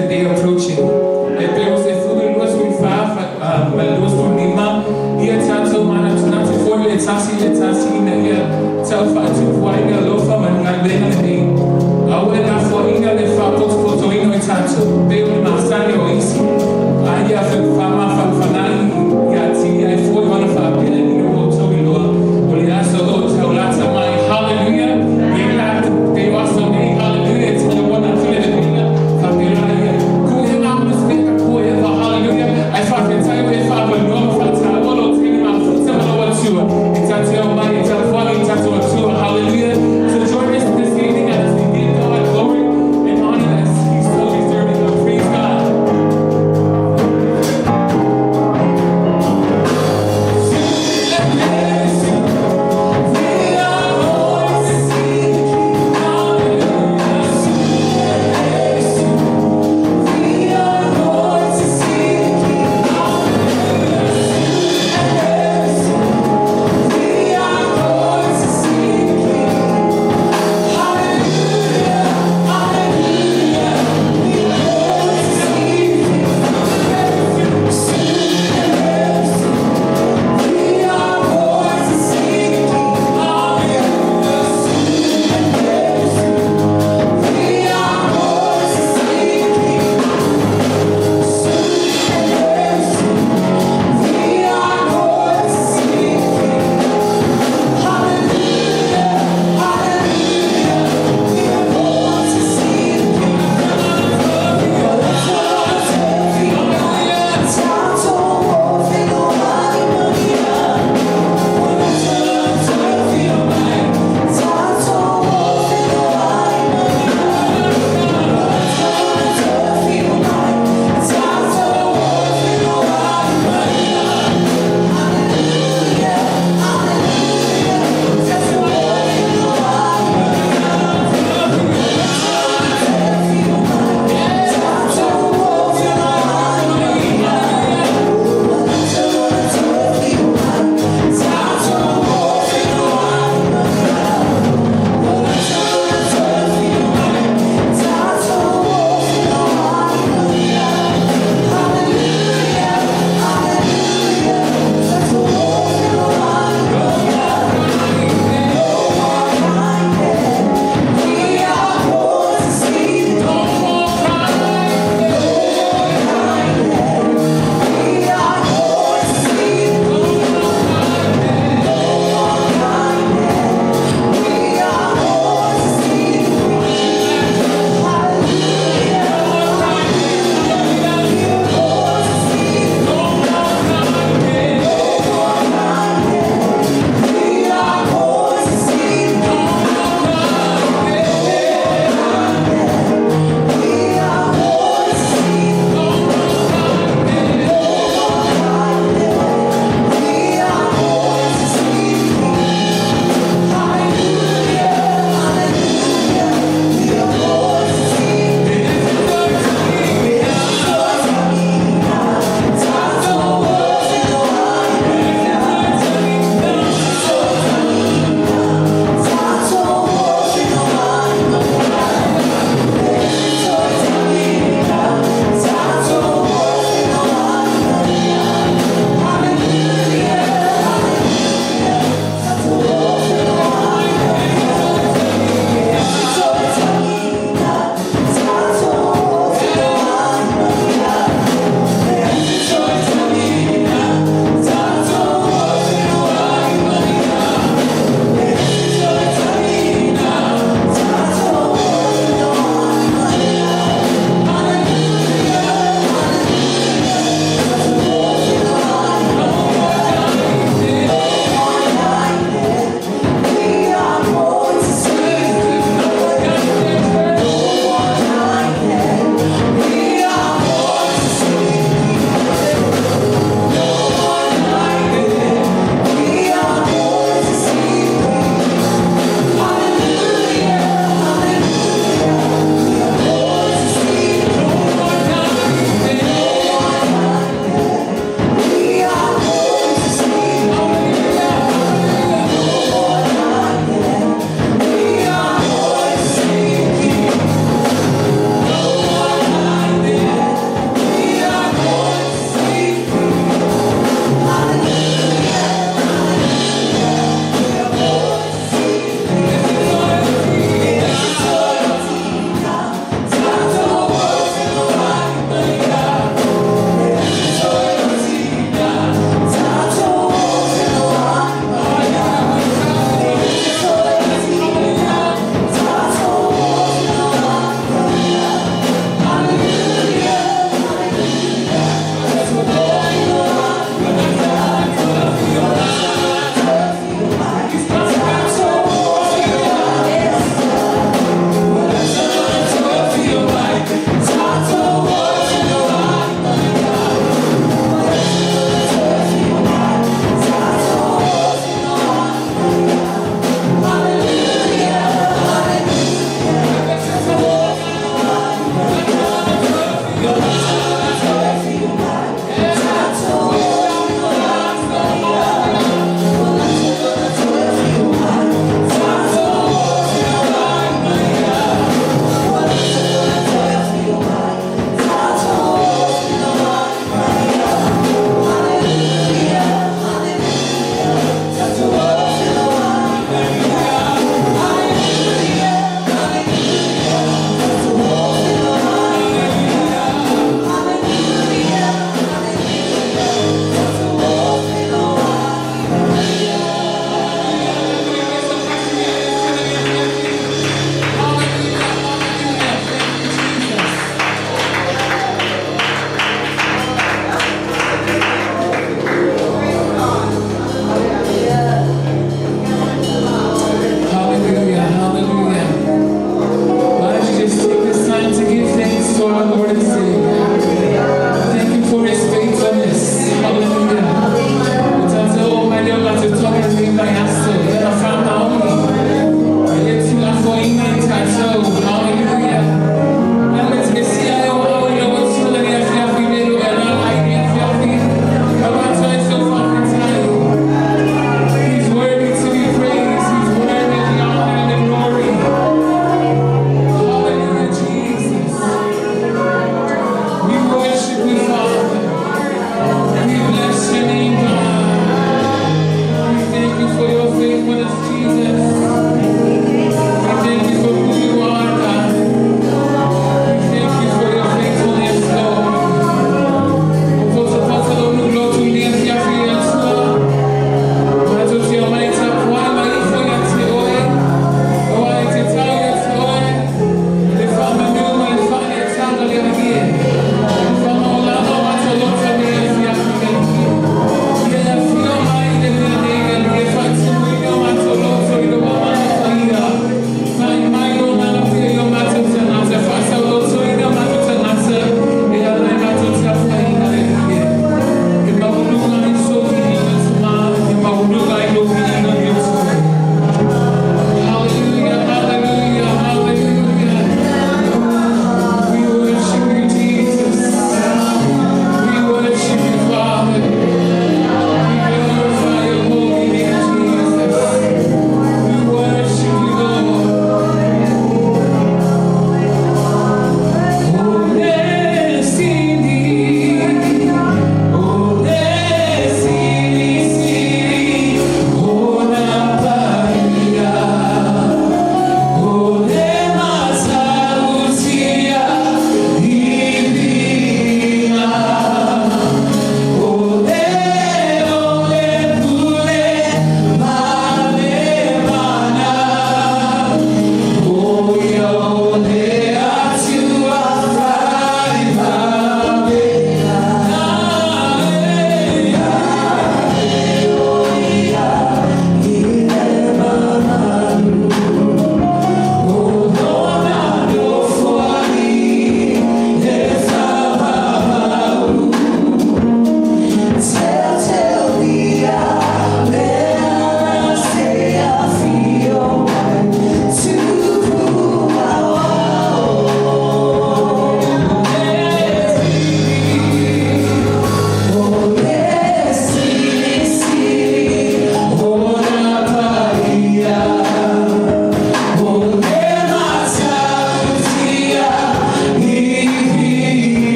the day approaching. E pei o 12 ma le 25, ia tatou manatunatu foi le tasi i le tasi ina ia tau faatupu ai le alofa ma le galuega lelei. Aua e lafoaiina le faapotopotoina o i tatou, pei o le masani o isi, a ia faamafanafana'i ia atili ai foi ona faapea ina ua outou iloa o le aso o lo o tau lata mai. Hallelujah! E i ai la pei o aso nei, hallelujah, e tatau ona tule le vila, faapea la ia.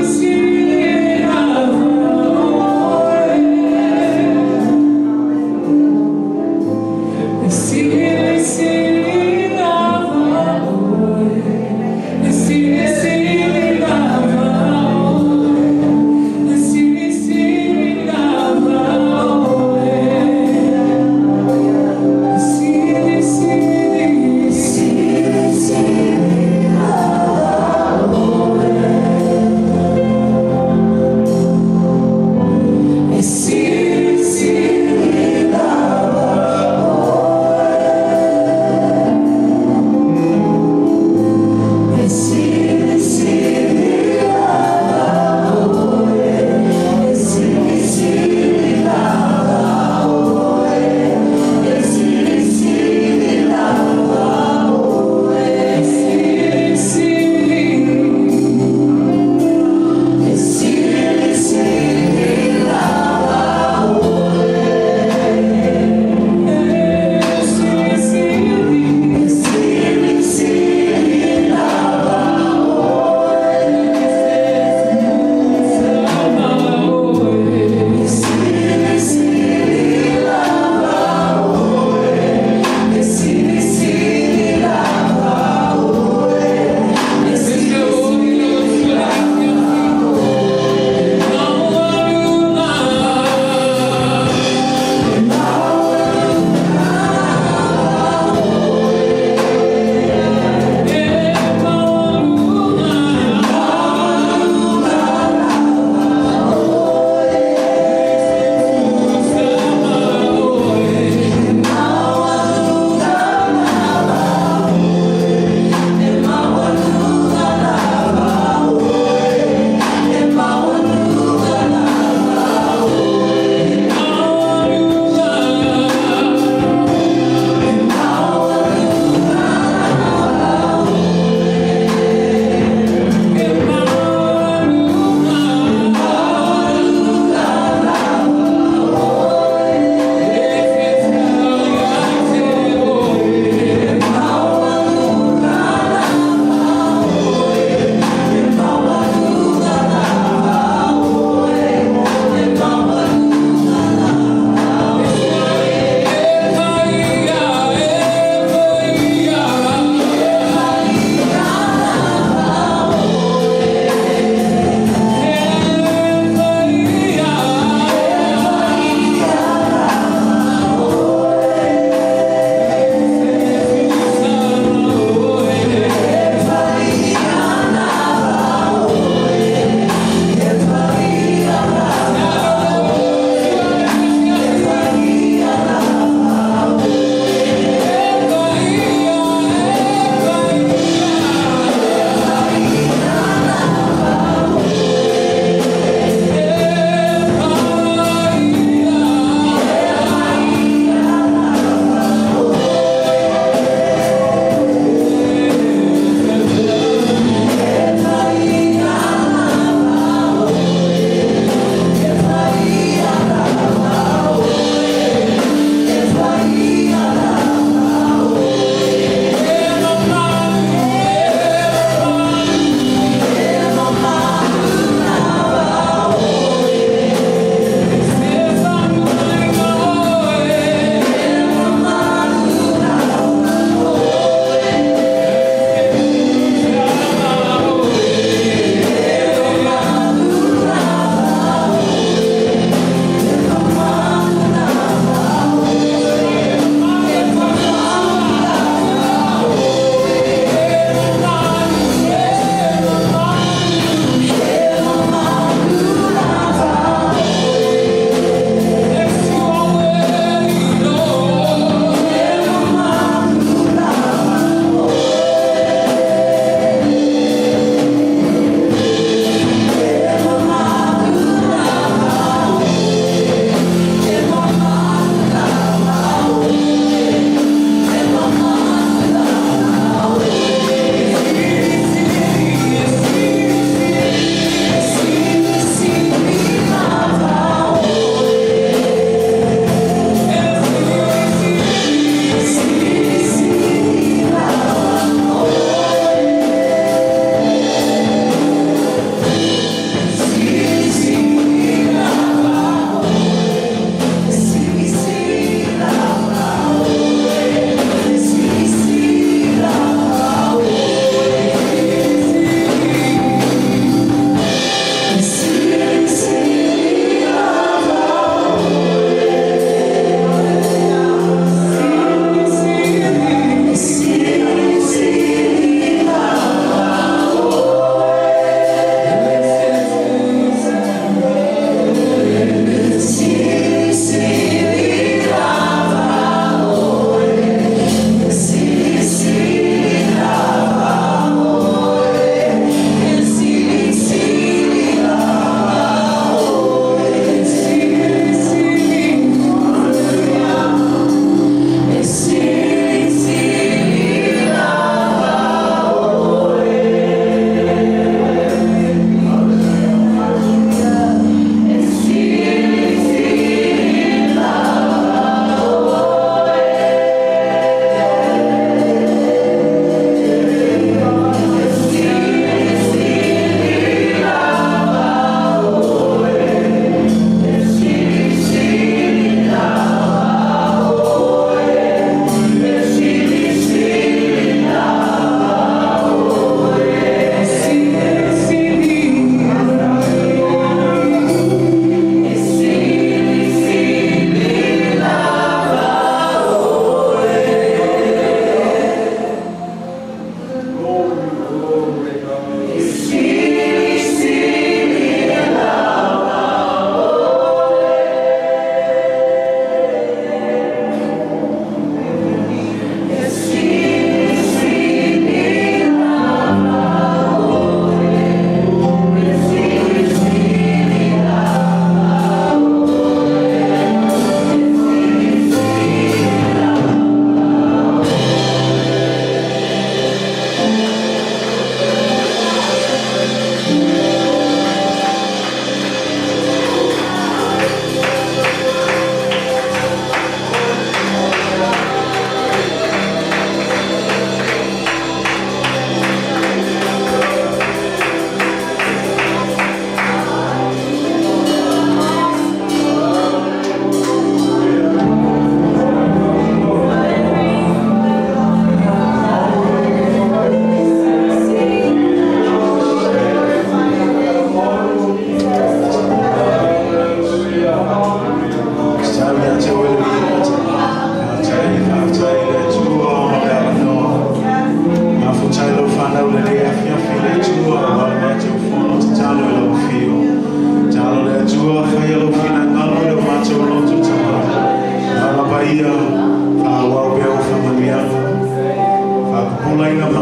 sili lava oe. E sili sili lava oe. E sili sili lava oe. E sili sili lava oe. E sili sili sili sili lava oe.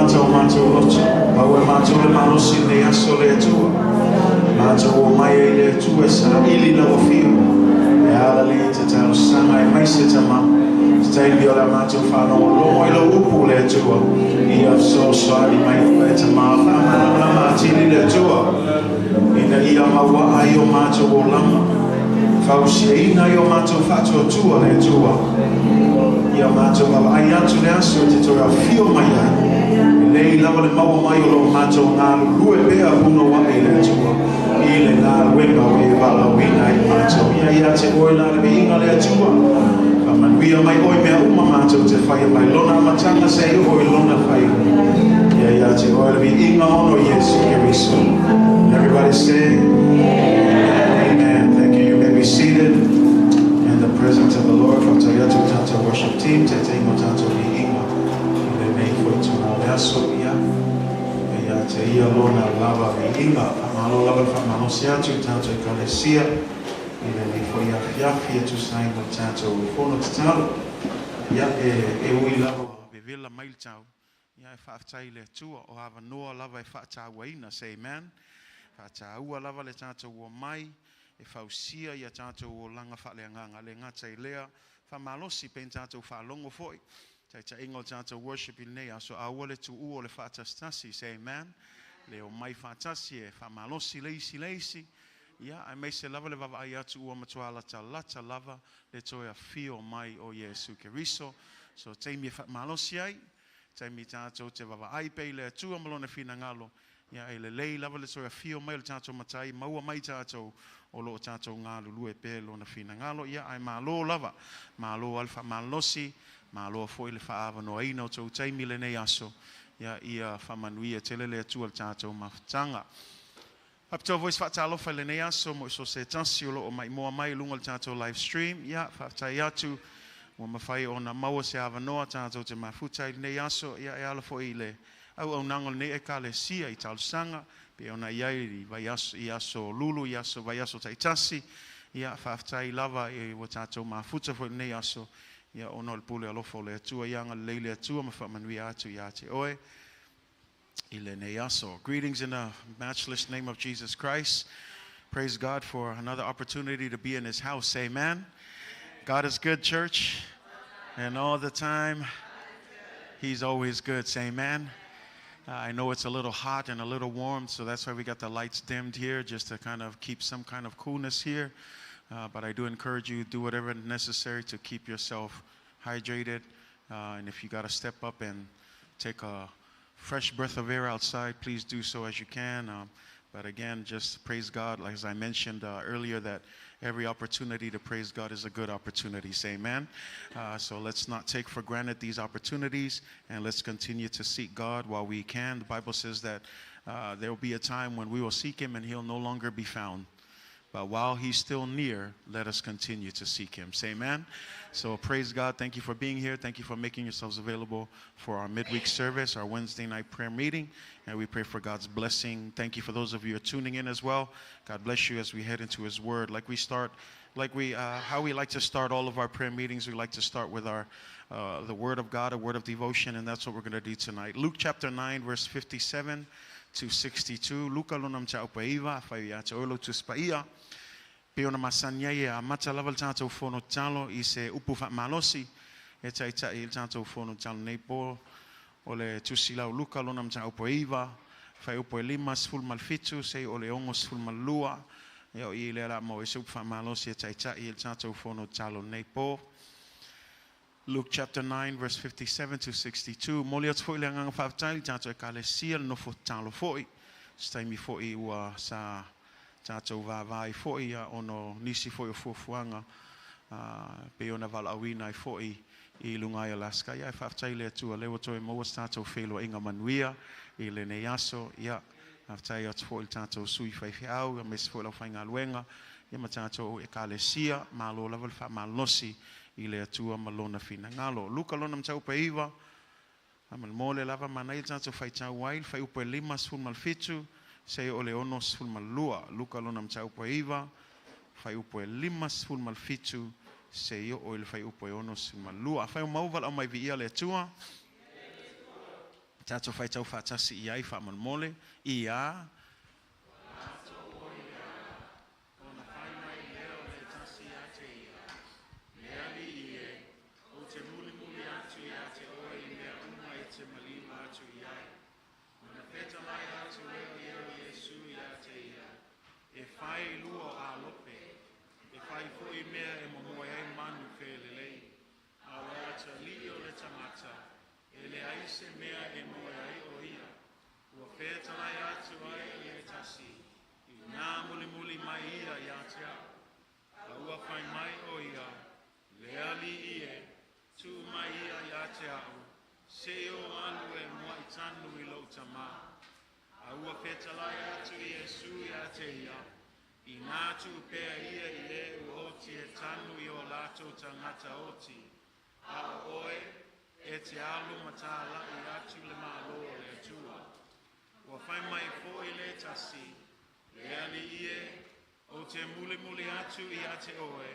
amata o matou loto, maua e matou le malosi i lenei aso le Atua. Matou o mai ai le Atua e saili lau afio, e ala lea i te talosaga aemaise tama, se taimi o le a matou faalogologo i lou upu le Atua, ia fesoasoani mai oe tama, faamalamalama atili le Atua, ina ia mauaa ai o matou olaga, fausiaina ai o matou faatuatua le Atua. Ia matou vaavaai atu le aso e te toe afio mai ai. Lelei lava le maua mai o lo matou galulue pea punouai le Atua i le galuega ua e valaauina ai matou. Ia ia te oe la le viiga le Atua. Faamanuia mai oe mea uma matou te faia mai lona amataga seia oo i lona faaiuga. Ia ia te oe le viiga ona o Iesu Keriso. Everybody say, Amen. Amen. Thank you. You may be seated in the presence of the Lord. Faafetai atu i tatou worship team, taitaiga o tatou viiga i lenei foi itula o le aso. Ia, e ia te ia lona lava viiga. Faamalo lava le faamalosi atu i tatou ekalesia i lenei foi afiafi e tusa ai ma le tatou fono tatalo. Ia, e ui lava ua vevela mai le tau, ia e faafetai i le Atua o avanoa lava e faatauaina. Say amen. Faataua lava le tatou omai e fausia ia tatou olaga faaleagaga le gata i lea faamalosi pe tatou faalogo foi taitaiga o tatou worship i lenei aso aua le tuua o le faatasitasi. Say amen. Le omai faatasi e faamalosi le isi le isi. Ia, aemaise lava le vaavaai atu ua matua latalata lava le toe afio mai o Iesu Keriso. So taimi e faamalosi ai, taimi tatou te vaavaai pea i le Atua ma lona finagalo, ia e lelei lava le toe afio mai o le tatou matai, maua mai tatou o loo tatou galulue pea lona finagalo. Ia, ae malo lava, malo le faamalosi, malo foi le faaavanoaina o tou taimi lenei aso. Ia, ia faamanuia tele le Atua le tatou mafutaga. Faapitoa foi se faatalofa i lenei aso mo so se tasi o loo maimoa mai i luga o le tatou live stream. Ia, faafetai atu ua mafai ona maua se avanoa tatou te mafuta i lenei aso. Ia, e ala foi i le auaunaga o lenei ekalesia i talosaga pe ona i ai i vaiaso i aso lulu i aso vaiaso taitasi. Ia, faafetai lava e ua tatou mafuta foi i lenei aso. Ia, ona o le pule alofa o le Atua, ia agalelei le Atua ma faamanuia atu ia te oe i lenei aso. Greetings in the matchless name of Jesus Christ. Praise God for another opportunity to be in His house. Amen. God is good, church. And all the time, He's always good. Say amen. I know it's a little hot and a little warm, so that's why we got the lights dimmed here, just to kind of keep some kind of coolness here. But I do encourage you to do whatever necessary to keep yourself hydrated. And if you got to step up and take a fresh breath of air outside, please do so as you can. But again, just praise God. Like as I mentioned earlier, that every opportunity to praise God is a good opportunity. Say amen. So let's not take for granted these opportunities, and let's continue to seek God while we can. The Bible says that there will be a time when we will seek Him and He'll no longer be found. But while He's still near, let us continue to seek Him. Say amen. So praise God. Thank you for being here. Thank you for making yourselves available for our midweek service, our Wednesday night prayer meeting. And we pray for God's blessing. Thank you for those of you who are tuning in as well. God bless you as we head into His Word. Like we start, like we, how we like to start all of our prayer meetings, we like to start with our the Word of God, a word of devotion, and that's what we're going to do tonight. Luke chapter 9, verse 57 to 62. Luka lona mataupu e 9, afai ia te oe lou Tusi Paia. Pe ona masani ai e amata lava le tatou fono tatalo i se upu faamalosi e taitai i le tatou fono tatalo nei po o le tusi lau Luka lona mataupu e 9, fuaiupu e 57 seia oo i le 62. Ia o i lea la mo i se upu faamalosi e taitai i le tatou fono tatalo nei po. Luke chapter 9 verse 57 to 62. Momoli atu foi le agaga faafetai le tatou ekalesia le nofo tatalo foi. Se taimi foi ua sa tatou vaavaai foi ia ona nisi foi o fuafuaga pe ona valaauina ai foi i luga ai Alaska. Ia e faafetai le Atua lea ua toe maua se tatou feiloaiga manuia i lenei aso. Ia faafetai atu foi le tatou sui faifeau aemaise foi lau faigaluega ia ma tatou ekalesia. Malo lava le faamalosi i le Atua ma lona finagalo. Luka lona mataupu e 9, faamolemole lava manaia le tatou faitau ai le fuaiupu e 57 seia oo i le 62. Luka lona mataupu e 9, fuaiupu e 57 seia oo i le fuaiupu e 62. Afai o maua valaau mai viia le Atua. Tatou faitau faatasi i ai faamolemole, ia. Ona fai mai lea o le tasi ia te ia, Le Alii e, ou te mulimuli atu ia te oe i mea uma e te maliu atu i ai. Ona fetalai atu lea o Iesu ia te ia, E fai lua o alope, e fai foi mea e momoe ai manu felelei. A o le atalii o le tagata, e leai se mea e moe ai o ia. Ua fetalai atu ai le tasi, inā mulimuli mai ia ia te au. A ua fai mai o ia, Le Alii e, tuu mai ia ia te au, seia ou alu e muai tanu i lou tamā. A ua fetalai atu Iesu ia te ia, inā tuu pea ia i e ua oti e tanu i o latou tagata oti, a o oe, e te alu ma tāla'i atu le Malo o le Atua. Ua fai mai foi le tasi, Le Alii e, ou te mulimuli atu ia te oe,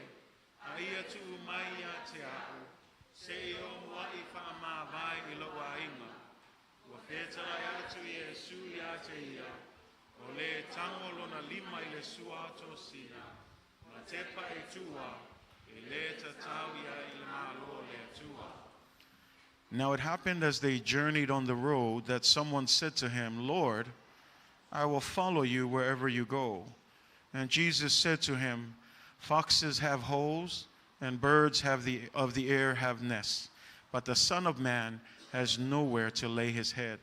a ia tuu mai ia te au, seia ou muai faamavae i lou aiga. Ua fetalai atu Iesu ia te ia, o le tago lona lima i le sua o tosina, ma tepa i tua, e le tatau ia i le Malo o le Atua. Now it happened as they journeyed on the road that someone said to him, Lord, I will follow you wherever you go. And Jesus said to him, Foxes have holes, and birds of the air have nests, but the Son of Man has nowhere to lay his head.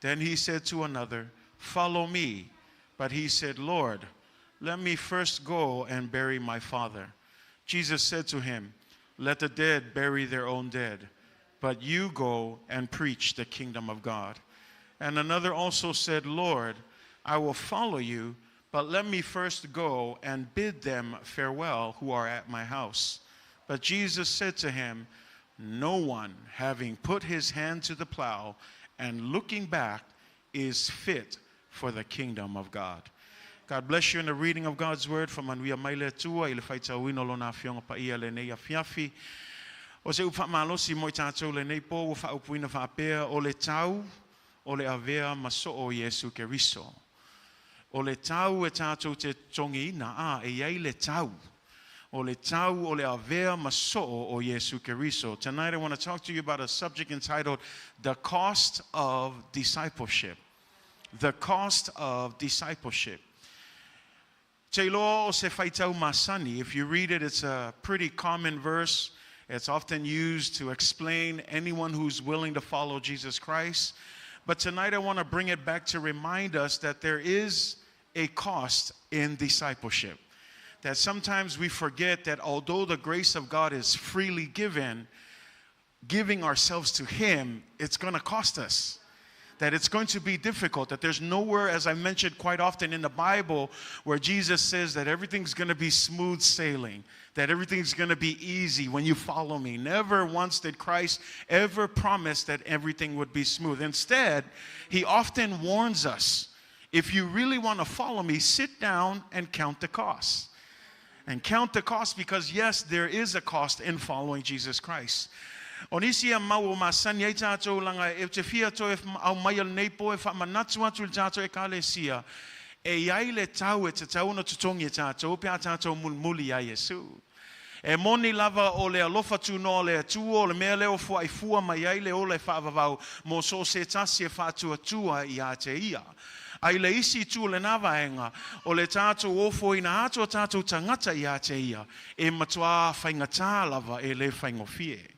Then he said to another, Follow me. But he said, Lord, let me first go and bury my father. Jesus said to him, Let the dead bury their own dead, but you go and preach the kingdom of God. And another also said, Lord, I will follow you, but let me first go and bid them farewell who are at my house. But Jesus said to him, No one, having put his hand to the plow and looking back, is fit for the kingdom of God. God bless you in the reading of God's word faamanuia mai le Atua i le faitauina o lona afioga paia lenei afiafi. O se upu faamalosi mo i tatou lenei po ua faaupuina faapea o le tau o le avea ma soo o Iesu Keriso. O le tau e tatou te totogiina a e iai le tau. O le tau o le avea ma soo o Iesu Keriso. Tonight I want to talk to you about a subject entitled The Cost of Discipleship. The Cost of Discipleship. Te iloa o se faitau masani. If you read it, it's a pretty common verse. It's often used to explain anyone who's willing to follow Jesus Christ. But tonight I want to bring it back to remind us that there is a cost in discipleship. That sometimes we forget that although the grace of God is freely given, giving ourselves to Him, it's going to cost us. That it's going to be difficult, that there's nowhere, as I mentioned quite often in the Bible, where Jesus says that everything's going to be smooth sailing, that everything's going to be easy when you follow me. Never once did Christ ever promise that everything would be smooth. Instead, he often warns us, if you really want to follow me, sit down and count the costs. And count the cost because, yes, there is a cost in following Jesus Christ. O nisi ia mau o masani ai tātou laga e te fia toe aumai lenei po e faamanatu atu i le tatou ekalesia e iai le tau e tatau ona totogi e tatou pe a tatou mulimuli iā Iesu. E moni lava o le alofa tunoa o le Atua o le mea lea ua fuaifua mai ai le ola e faavavau mo so o se tasi e faatuatua iā te ia. A i le isi itu o lenā vaega, o le tatou ofoina atu o tatou tagata iā te ia, e matuā faigata lava e le faigofie.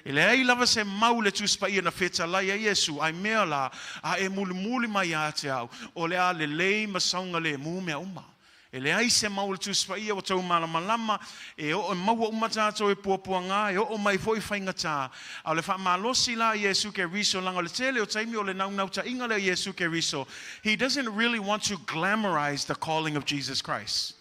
E leai lava se mau i le Tusi Paia na fetalai ai Iesu, ai mea la, a e mulimuli mai ia te au, o le a lelei ma saogalemu mea uma. E leai se mau o le Tusi Paia ua tou malamalama, e oo e maua uma tatou e puapuagā, e oo mai foi faigatā. A o le faamalosi la a Iesu Keriso, leaga o le tele o taimi o le naunautaiga lea o Iesu Keriso, He doesn't really want to glamorize the calling of Jesus Christ.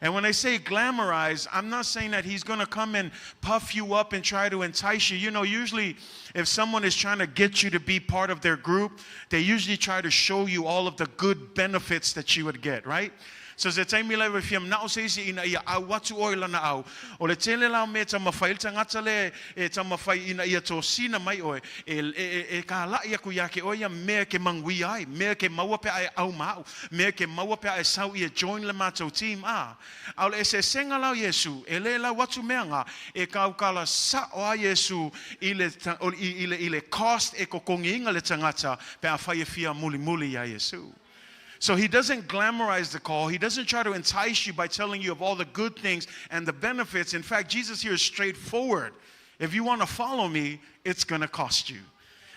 And when I say glamorize, I'm not saying that he's going to come and puff you up and try to entice you. You know, usually if someone is trying to get you to be part of their group, they usually try to show you all of the good benefits that you would get, right? So se taimi lava e fia mana'o se isi ina ia ʻau atu ʻoe i lana ʻau. O le tele la o mea e taumafai ai le tagata lea e taumafai ina ia tosina mai ʻoe, e, e, e, e kālaʻi aku iā ke ʻoe ia mea ke manuia ai, mea ke maua pe a e ʻau ma aʻu, mea ke maua pe a e sau ia join le matou team, a. A o le eseesega la o Iesū, e lē lau atu mea nga, e kaukala saʻo a Iesū i le, i, i le, i le cost e kokogiina le tagata pe afai e fia mulimuli iā Iesū. So he doesn't glamorize the call. He doesn't try to entice you by telling you of all the good things and the benefits. In fact, Jesus here is straightforward. If you want to follow me, it's going to cost you.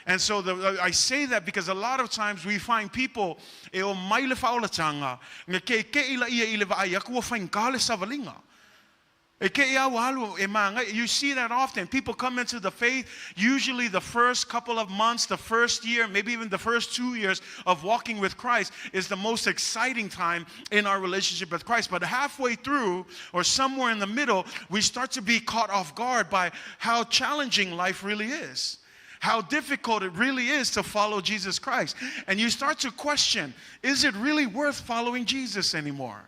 And so I say that because a lot of times we find people e o mai le faaolataga, nga kekeʻi laia i le vaai aku ua faigā le savaliga. E ke i au alu e māngai. You see that often. People come into the faith, usually the first couple of months, the first year, maybe even the first 2 years of walking with Christ is the most exciting time in our relationship with Christ. But halfway through or somewhere in the middle, we start to be caught off guard by how challenging life really is, how difficult it really is to follow Jesus Christ. And you start to question, is it really worth following Jesus anymore?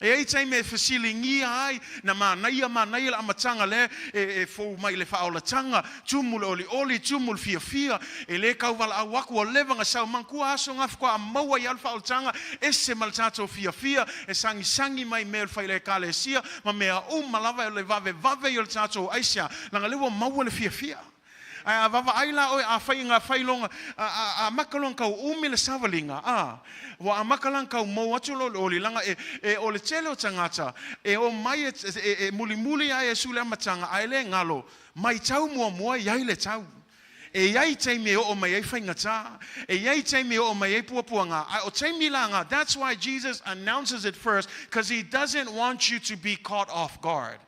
E ai taimi e fesiligia ai na manaia manaia le amataga lea e, e fou mai le faaolataga tumu le olioli tumu le fiafia e lē kauvalaau aku ua leva ga sau manatua aso gafakoa a maua ia le faaolataga ese ma le tatou fiafia e sagisagi mai mea o le faila ekalesia ma mea uma lava e le vavevave i o le tatou aisia laga lea ua maua le fiafia ae a vavaai la oe afai ga failoga a maka loa kau umi le savaliga a ua amaka la kau mou atu lo le oli laga e, e o le tele o tagata e o mai e, e, e mulimuli ai e su le amataga ae le galo mai tau muamua iai le tau e iai taimi e oo mai ai faigatā e iai taimi e oo mai ai puapuaga ae o taimi laga. That's why Jesus announces it first, because he doesn't want you to be caught off guard.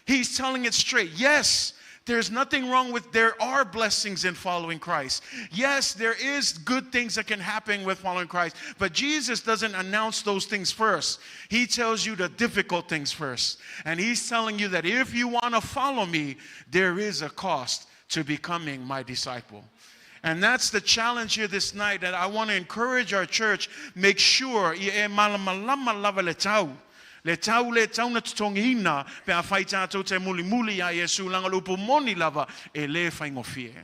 He's telling it straight. Yes, there's nothing wrong with, there are blessings in following Christ. Yes, there is good things that can happen with following Christ. But Jesus doesn't announce those things first. He tells you the difficult things first. And he's telling you that if you want to follow me, there is a cost to becoming my disciple. And that's the challenge here this night that I want to encourage our church. Make sure ia e malamalama lava le tau. Le tau le tau na totogiina pe afai tatou te mulimuli ia Iesu laga le upu moni lava e lē faigofie.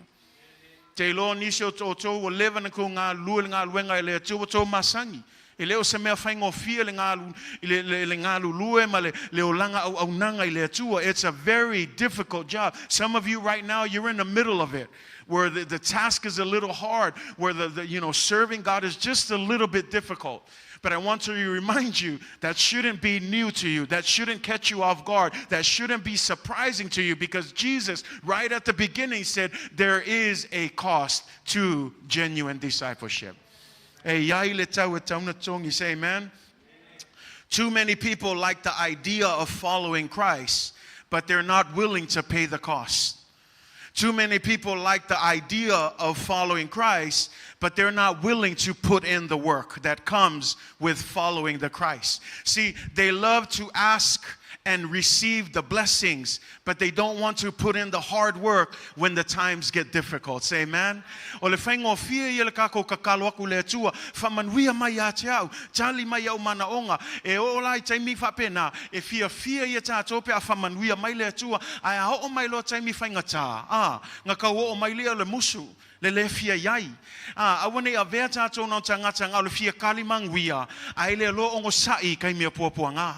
Te iloa nisi o outou ua leva na kou galulue le galuega e le Atua ua tou masani. E le o se mea faigofie le galu, le, le, le galulue ma le, le olaga auaunaga i le Atua. It's a very difficult job. Some of you right now, you're in the middle of it, where the task is a little hard, where the serving God is just a little bit difficult. But I want to remind you that shouldn't be new to you. That shouldn't catch you off guard. That shouldn't be surprising to you because Jesus, right at the beginning, said there is a cost to genuine discipleship. E iai le tau e tatau ona togi. Say amen. Too many people like the idea of following Christ, but they're not willing to pay the cost. Too many people like the idea of following Christ, but they're not willing to put in the work that comes with following the Christ. See, they love to ask and receive the blessings, but they don't want to put in the hard work when the times get difficult. Say amen. O le faigofie ia le kako kakalo aku le Atua, faamanuia mai ia te au, tali mai au manaoga, e oo la i taimi faapena, e fiafia ia tatou pe a faamanuia mai le Atua, ae a oo mai loa taimi faigatā, a, nga kau oo mai lea le musu, le le fia iai. A, aua nei avea tatou na o tagata ga o le fia kali maguia, ae le loa ogosaʻi kai mea puapuaga.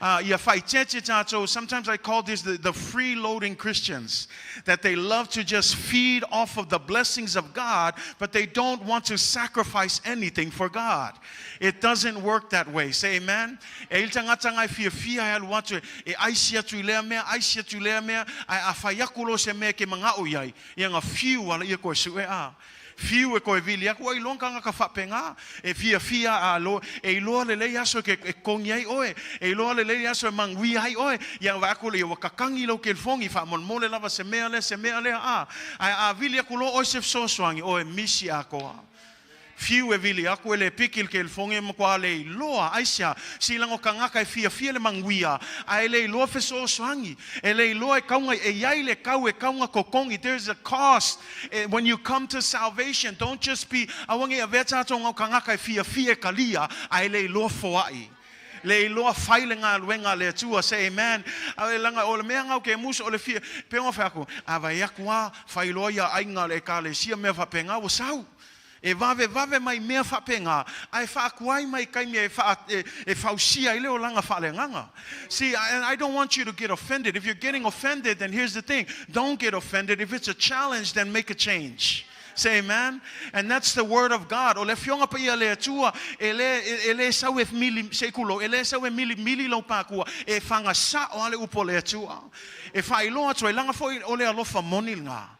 Ia faaeteete tatou, sometimes I call this the freeloading Christians, that they love to just feed off of the blessings of God, but they don't want to sacrifice anything for God. It doesn't work that way. Say amen. E i le tagata gai fiafia e alu atu e aisi atu i lea mea, aisi atu i lea mea, ae afai aku loa se mea ke magao iai, ia ga fiu ala ia koe suʻe a. Fiu e koe vili aku ai loa tagata faapegā e fiafia a lo e iloa lelei aso ke e kogi ai oe e iloa lelei aso e maguia ai oe ia vaai aku le ia ua kakagi lou kelifogi faamolemole lava se mea lea se mea lea a ae a vili aku loa oe se fesoasoani oe misi atoa fiu e vili aku e le piki le kelifogi e matua le iloa aisea silaga o tagata e fiafia le maguia ae le iloa fesoasoani e le iloa e kauga e iai le kau e kauga kokogi. There's a cost when you come to salvation. Don't just be aua nei avea tatou gau tagata e fiafia e kalia ae le iloa foaʻi. Le iloa fai le galuega a le Atua. Say amen. A e laga o le mea gau ke musu o le fia pe o fai aku, a vai aku a fai loa ia aiga le ekalesia mea faapena ua sau. E vavevave mai mea faapena, ae faakuai mai taimi e faa e, e fausia ai le olaga faaleagaga. See, and I don't want you to get offended. If you're getting offended, then here's the thing. Don't get offended. If it's a challenge, then make a change. Say amen. And that's the word of God. O le afioga paia a le Atua, e le, e, e le sau e mili, se kulo, e le sau e mili mili lau pakua, e whanga sa o ale upo le Atua. E whailoa atu ai, langa foi o le alofa moni nga.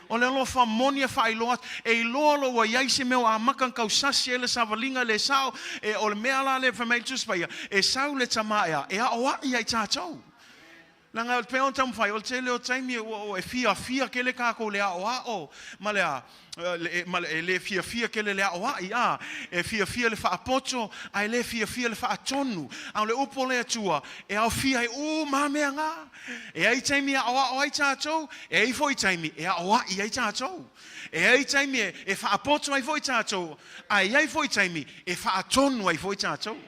O le alofa moni e faailoa atu, e iloa loa ua i ai se mea ua amata ona tausasi ai le savaliga le sao, e, o le mea la lea fai mai le Tusi Paia, e sau le tama ea, e aoaʻi ai tatou. Leaga e pei ona taumafai, o le tele o taimi ua, ua e fiafia tele tatou i le aoao ma le a, le, ma le, e le fiafia tele le aoaʻi, a, e fiafia le faapoto, ae le fiafia le faatonu. A o le upu o le Atua, e aofia ai uma mea na. E ai taimi e aʻoaʻo ai tatou, e ai foi taimi e aʻoaʻi ai tatou. E ai taimi e, e faapoto ai foi tatou, a e ai foi taimi e faatonu ai foi tatou.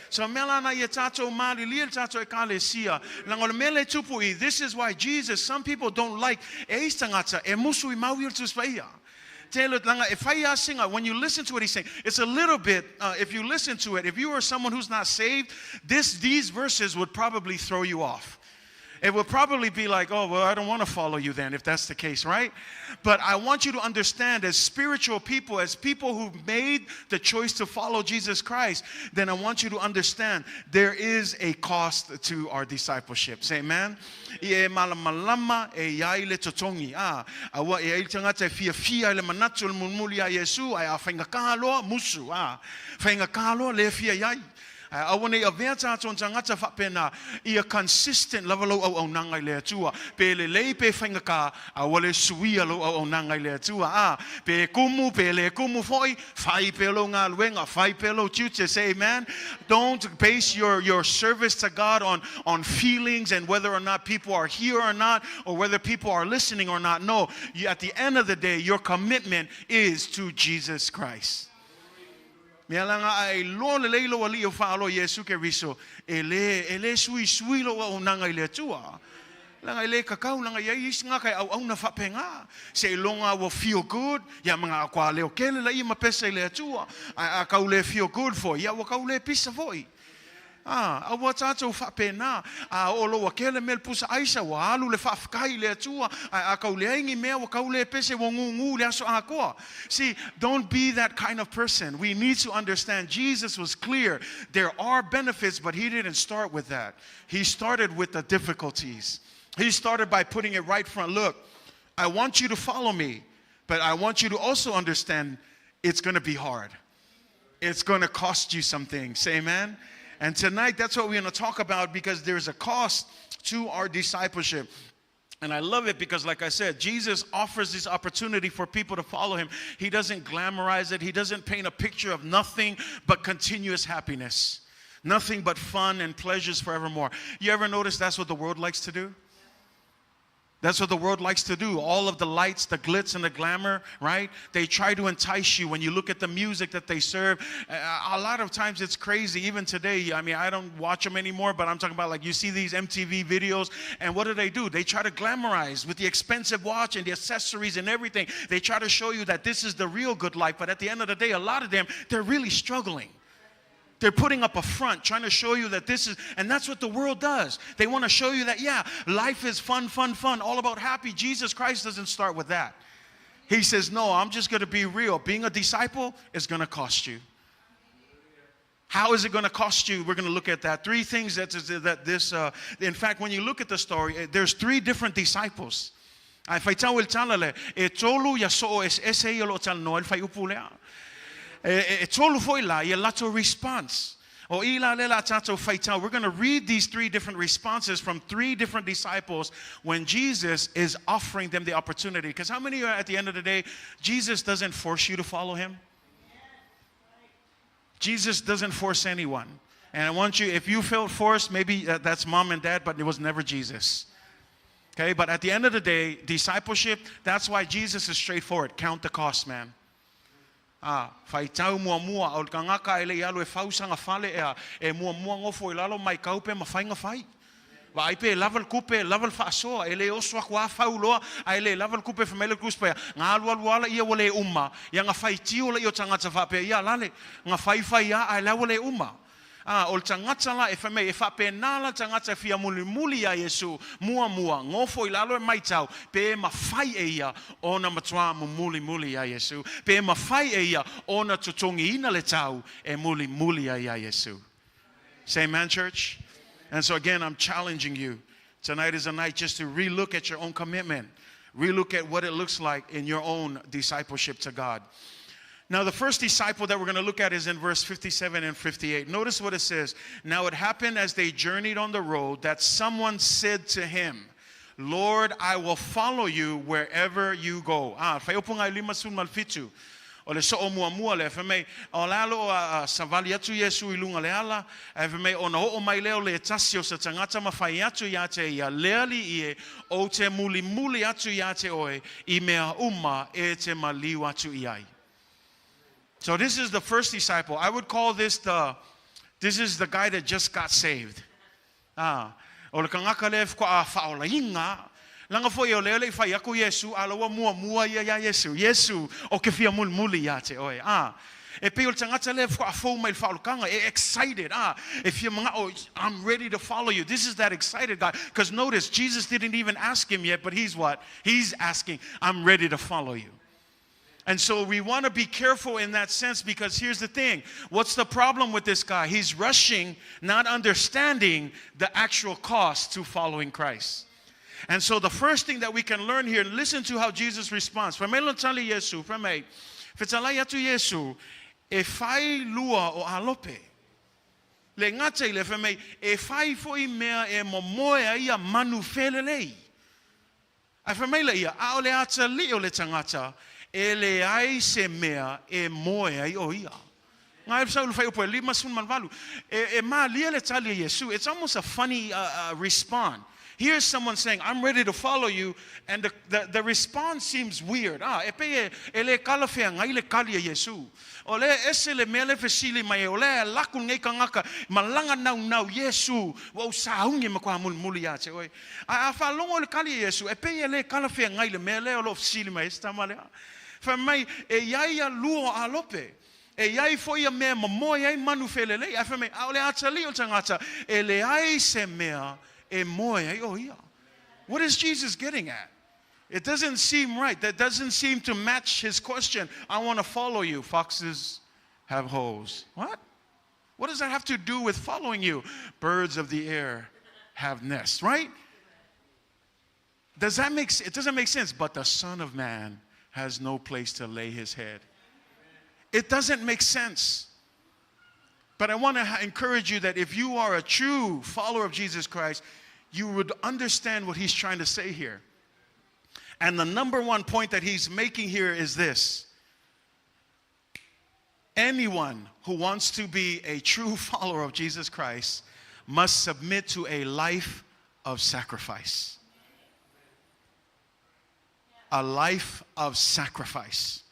So mea la na ia tatou malilie le tatou ekalesia, leaga o le mea lea e tupu i, this is why Jesus, some people don't like, e isi tagata e musu i maui o le Tusi Paia. Tele, leaga e fai lava sina, when you listen to what he's saying, it's a little bit, if you listen to it, if you are someone who's not saved, this, these verses would probably throw you off. It would probably be like, oh, well, I don't want to follow you then, if that's the case, right? But I want you to understand, as spiritual people, as people who made the choice to follow Jesus Christ, then I want you to understand there is a cost to our discipleship. Say amen. Ia e malamalama e i ai le totogi, ā, aua e ai le tagata e fiafia ai le manatu o le mulimuli iā Iesu, ae a faigata loa, musu, ā, faigata loa, lē fia i ai. Ae aua nei avea tatou tagata faapena, ia consistent lava lou auaunaga i le Atua. Pe lelei pe faigata, aua le suia lou auaunaga i le Atua, ā, pe kumu pe le kumu foi, fai pea lou galuega, fai pea lou tiute. Say amen. Don't base your, your service to God on, on feelings and whether or not people are here or not, or whether people are listening or not. No, you, at the end of the day, your commitment is to Jesus Christ. Mea laga a e iloa lelei lou alii o faaloa Iesu Keriso, e le, e le suisui lou auaunaga i le Atua. Leaga e le kakau, leaga e i ai isi tagata e auauna faapena. Seiloga ua feel good, ia ma ngā kua leo kele laia ma pesa i le Atua. Ae a kau le feel good foi, ia ua kau le pisa foi. A, aua tatou faapena. A oo loa ua kele mea le pusa aisa, ua alu le faafetai i le Atua, ae a kau leai ni mea, ua kau le pese, ua gūgū le aso atoa. See, don't be that kind of person. We need to understand Jesus was clear. There are benefits, but he didn't start with that. He started with the difficulties. He started by putting it right front. Look, I want you to follow me, but I want you to also understand it's going to be hard. It's going to cost you something. Say amen. And tonight, that's what we're going to talk about, because there's a cost to our discipleship. And I love it because, like I said, Jesus offers this opportunity for people to follow him. He doesn't glamorize it. He doesn't paint a picture of nothing but continuous happiness, nothing but fun and pleasures forevermore. You ever notice that's what the world likes to do? That's what the world likes to do. All of the lights, the glitz, and the glamour, right? They try to entice you when you look at the music that they serve. A lot of times it's crazy. Even today, I mean, I don't watch them anymore, but I'm talking about, like, you see these MTV videos, and what do? They do? They try to glamorize with the expensive watch and the accessories and everything. They try to show you that this is the real good life, but at the end of the day, a lot of them, they're really struggling. They're putting up a front, trying to show you that this is, and that's what the world does. They want to show you that, yeah, life is fun, fun, fun, all about happy. Jesus Christ doesn't start with that. He says, no, I'm just going to be real. Being a disciple is going to cost you. How is it going to cost you? We're going to look at that. Three things that, that this, in fact, when you look at the story, there's three different disciples. Ae faitau i le tala lea, e tolu ia soo eseese ia o lo o talanoa ai le fuaiupu lea. E, e, e tolu foi la ia latou response. O i la lea la tatou faitau. We're going to read these three different responses from three different disciples when Jesus is offering them the opportunity. Because how many are at the end of the day, Jesus doesn't force you to follow him? Jesus doesn't force anyone. And I want you, if you felt forced, maybe that's mom and dad, but it was never Jesus. Okay, but at the end of the day, discipleship, that's why Jesus is straightforward. Count the cost, man. A, faitau muamua, o le tagata e le i alu e fau sana fale ea, e muamua gofo i lalo maitau pe mafai ona fai. Vaai pe lava le tupe, lava le faasoa, e le oso atu lava fau loa, ae le lava le tupe fai mai le Tusi Paia, na alualu lava laia ua le uma, ia na faitio laia o tagata faapea, ia lale, na fai fai lava ae la ua le uma. A, o le tagata la e fai mai, e faapena la le tagata e fia mulimuli iā Iesu, muamua, gofo i lalo e maitau, pe mafai e ia ona matuā mumulimuli iā Iesu, pe mafai e ia ona totogiina le tau e mulimuli ai iā Iesu. Say amen, church. And so again, I'm challenging you. Tonight is a night just to relook at your own commitment. Relook at what it looks like in your own discipleship to God. Now, the first disciple that we're going to look at is in verse 57 and 58. Notice what it says. Now, it happened as they journeyed on the road that someone said to him, Lord, I will follow you wherever you go. Ah, fuaiupu 57. O le soo muamua lea, fai mai, o le alo a savali atu Iesu i luga le ala, ae fai mai, ona oo mai lea o le tasi o se tagata ma fai atu ia te ia, le Alii e, ou te mulimuli atu ia te oe, i mea uma e te maliu atu i ai. So this is the first disciple. I would call this the, this is the guy that just got saved. Ah, o le tagata lea faatoa faaolaina, leaga foi o lea e le i fai atu Iesu, a o la ua muamua ia iā Iesu. Iesu, ou te fia mulimuli ia te oe. Ah, e pei o le tagata lea faatoa fou mai le faaolataga, e excited, ah, e fia manao, I'm ready to follow you. This is that excited guy. Because notice, Jesus didn't even ask him yet, but he's what? He's asking, I'm ready to follow you. And so we want to be careful in that sense because here's the thing. What's the problem with this guy? He's rushing, not understanding the actual cost to following Christ. And so the first thing that we can learn here, listen to how Jesus responds. Fai mai lona tali Iesu, fai mai, fetalai atu Iesu, e fai lua o alope. Le gata i lea, fai mai, e fai foi mea e momoe ai ia manu felelei. Ae fai mai laia, a o le atalii o le tagata, e leai se mea e moe ai o ia. Ngai sau le fuaiupu e 58. E, e malie le tali a Iesu. It's almost a funny response. Here's someone saying, I'm ready to follow you, and the response seems weird. Ah, e pei e, e le talafeagai le tali a Iesu. O le ese le mea le fesili mai e, o le laku nei tagata, malaga naunau Iesu, ua ou sauni e matuā mulimuli ia te oe. A, a faalogo le tali a Iesu, e pei e le talafeagai le mea lea o loo fesili mai ai se tama lea. Fai mai, e iai ia lua o alope. E iai foi ia mea e momoe ai manu felelei. Ae fai mai, a o le atalii o le tagata, e leai se mea e moe ai o ia. What is Jesus getting at? It doesn't seem right. That doesn't seem to match his question. I want to follow you. Foxes have holes. What? What does that have to do with following you? Birds of the air have nests, right? Does that make it doesn't make sense, but the Son of Man has no place to lay his head. It doesn't make sense. But I want to encourage you that if you are a true follower of Jesus Christ, you would understand what he's trying to say here. And the number one point that he's making here is this. Anyone who wants to be a true follower of Jesus Christ must submit to a life of sacrifice. A life of sacrifice.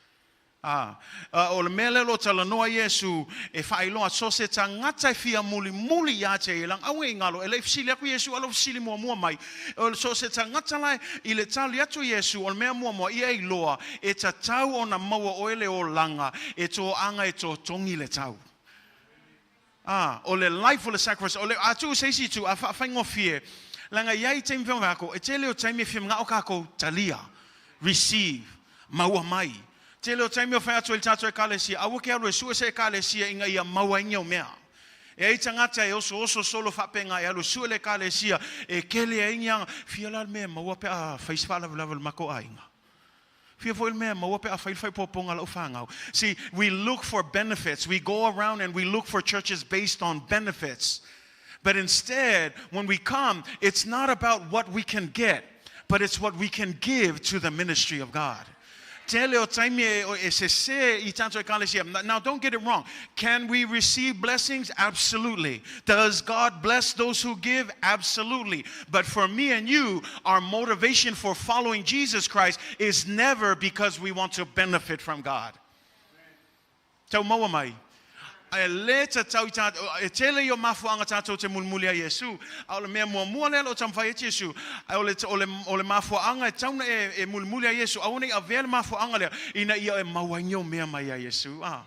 Ah, o le mea lea o lo o talanoa Iesu e faailoa so se tagata e fia mulimuli ia te ia leaga aua ne i galo e le i fesili atu Iesu a o lo o fesili muamua mai o so se tagata la i le tali atu Iesu o le mea muamua ia iloa e tatau ona maua oe le olaga e toaga e totogi le tau. Ah, o le life o le sacrifice, o le a tuu se isi itu, a faafaigofie, leaga e i ai taimi fia o e tele o taimi e fia manao kākou talia, receive, maua mai. Tele o taimi o fai atu ai le tatou ekalesia, aua ke alu e sue se ekalesia ina ia maua ai ni au mea. E ai tagata e osooso solo faapena e alu e sue le ekalesia e kele ai ni aga, fia la le mea e maua pe a fai se faalavelave o le matou aiga. Fia foi le mea e maua pe a fai le faaipoipoga a lau fanau. See, we look for benefits. We go around and we look for churches based on benefits. But instead, when we come, it's not about what we can get, but it's what we can give to the ministry of God. Tele o taimi e, e sese i tatou ekalesia. Now, don't get it wrong. Can we receive blessings? Absolutely. Does God bless those who give? Absolutely. But for me and you, our motivation for following Jesus Christ is never because we want to benefit from God. Tau maua mai. Ae lē tatau i tātou, e tele ia o mafuaaga tātou te mulimuli ai Iesu. A o le mea muamua lea o lo o taumafai atu Iesu, ae o le, o le, o le mafuaaga e tatau ona e, e mulimuli ai Iesu, aua ne i avea le mafuaaga lea ina ia e maua ai ni ou mea mai ia Iesu. A.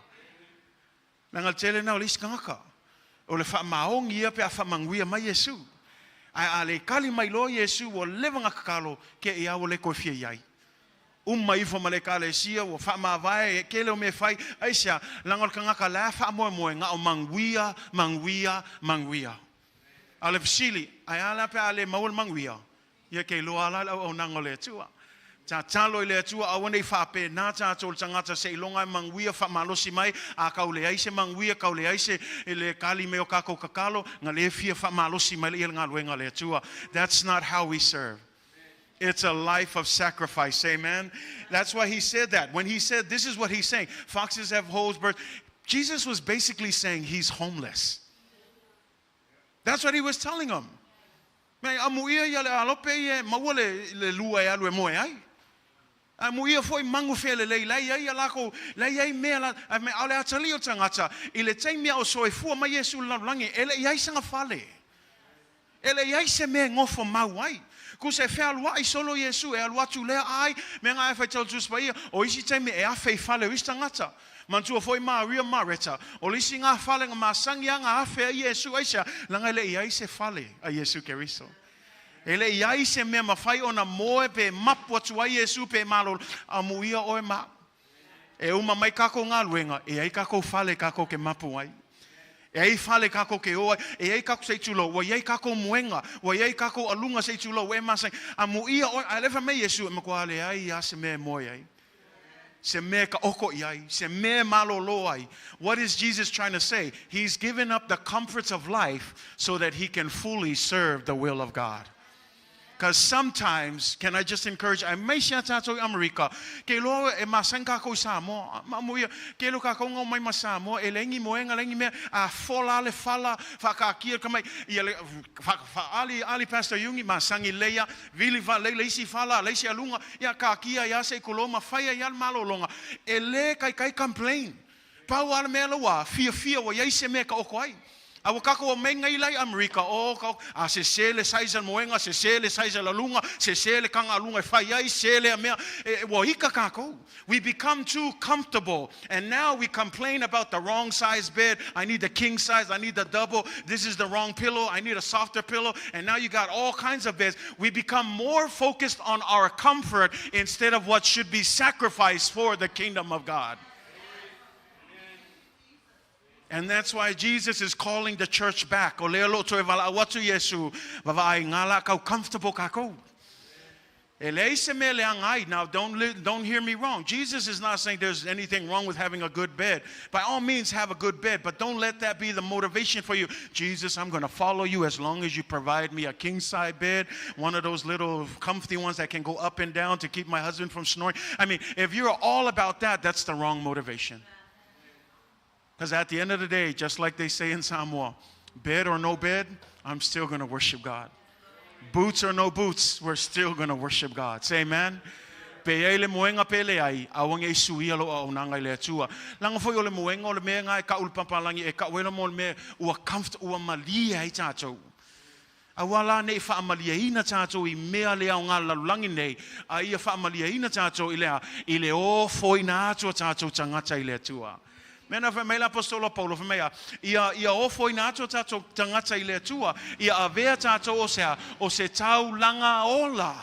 Leaga le tele lena o le isi tagata, o le faamaoni ia pe a faamanuia mai Iesu. Ae a le kali mai loa Iesu ua leva ona tatalo, te i lava ua le toe fia i ai. Uma ifo ma le Ekalesia, ua faamavae, e tele o mea e fai, aisea? Leaga o le tagata la e faamoemoe na o manuia, manuia, manuia. A o le fesili, ae a la pe a le maua le manuia? Ia ke iloa lava la le auaunaga o le Atua. Tatalo i le Atua aua ne i faapena tatou le tagata seiloga e manuia faamalosi mai, a kau leai se manuia, kau leai se le kali mai o kakou tatalo, na le fia faamalosi mai lea i le galuega a le Atua. That's not how we serve. It's a life of sacrifice. Amen. That's why he said that. When he said, this is what he's saying foxes have holes, birds. Jesus was basically saying he's homeless. That's what he was telling them. Me amuia ia le alope ia e maua le, le lua e alu e moe ai. Amuia foi magu felelei la e i ai ia lakou, la e i ai mea la, a me ʻaʻole atalii o tagata i le taimi a o soifua mai Iesu i le lalolagi, e le i ai sana fale. E le i ai se mea e nofo mau ai. Kusa e fealuaʻi solo Iesu, e alu atu lea ai, mea na e faitau Tusi Paia, o isi taimi e afe i fale o isi tagata. Manatua foi Maria ma Mareta, o le isi na fale na masani a na afe ai Iesu, aisea? Leaga e le i ai se fale a Iesu Keriso. E le i ai se mea mafai ona moe pe mapu atu ai Iesu pe malolo, amuia oe ma E uma mai kakou galuega, e ai kakou fale kakou ke mapu ai. E ai fale kakou ke o ai, e ai kakou se i tulou, ua i ai kakou moega, ua i ai kakou aluga se i tulou, ua e masani. Amuia oe, ae le fai mai Iesu, e matua leai a se mea e moe ai. Se mea e taoto i ai, se mea e malolo ai. What is Jesus trying to say? He's given up the comforts of life so that he can fully serve the will of God. Because sometimes, can I just encourage, aemaise a tātou i Amerika, ke iloa e masani kākou i Samoa, maamuia, ke iloa kākou nga omai ma Samoa, e leai ni moega, leai ni mea, a fola le fala, whaakaakia ka mai, ia le, wha, ali Pastor Yungi, masani leia, vili wha, lei le isi fala, le isi alunga, ia kaakia ia se i kulo ma whaia ia le malolonga, e le kai kai complain. Pau a le mea la ua fiafia ua iai se mea e taoto ai. A ua tatou omai nei la i Amerika, oh, ka, a sese le size o le moega, sese le size o le aluga, sese le taga aluga e fai ai, sese lea mea, e, ua ika takou. We become too comfortable and now we complain about the wrong size bed, I need the king size, I need the double, this is the wrong pillow, I need a softer pillow, and now you got all kinds of beds. We become more focused on our comfort instead of what should be sacrificed for the kingdom of God. And that's why Jesus is calling the church back. O lea o lo o toe valaau atu Iesu, vavaai ngā la kau comfortable kākou. E leai se mea leaga ai. Now, don't, don't hear me wrong. Jesus is not saying there's anything wrong with having a good bed. By all means, have a good bed, but don't let that be the motivation for you. Jesus, I'm going to follow you as long as you provide me a king size bed, one of those little comfy ones that can go up and down to keep my husband from snoring. I mean, if you're all about that, that's the wrong motivation. Because at the end of the day, just like they say in Samoa, bed or no bed, I'm still going to worship God. Boots or no boots, we're still going to worship God. Say amen. Pe i ai le moega pe leai, aua ne i suia lou auaunaga i le Atua. Leaga foi o le moega o le mea na e kau i le papalangi e kau ai la mo le mea ua comfort, ua malie ai tatou. Aua la ne i faamalieina tatou i mea le aoga lalolagi nei, a ia faamalieina tatou i le a? I le ofoina atu o tatou tagata i le Atua. Mea na fai mai le Aposetolo Paulo, fai mai a, ia, ia ofoina atu o tatou tagata i le Atua, ia avea tatou o se a? O se taulaga ola.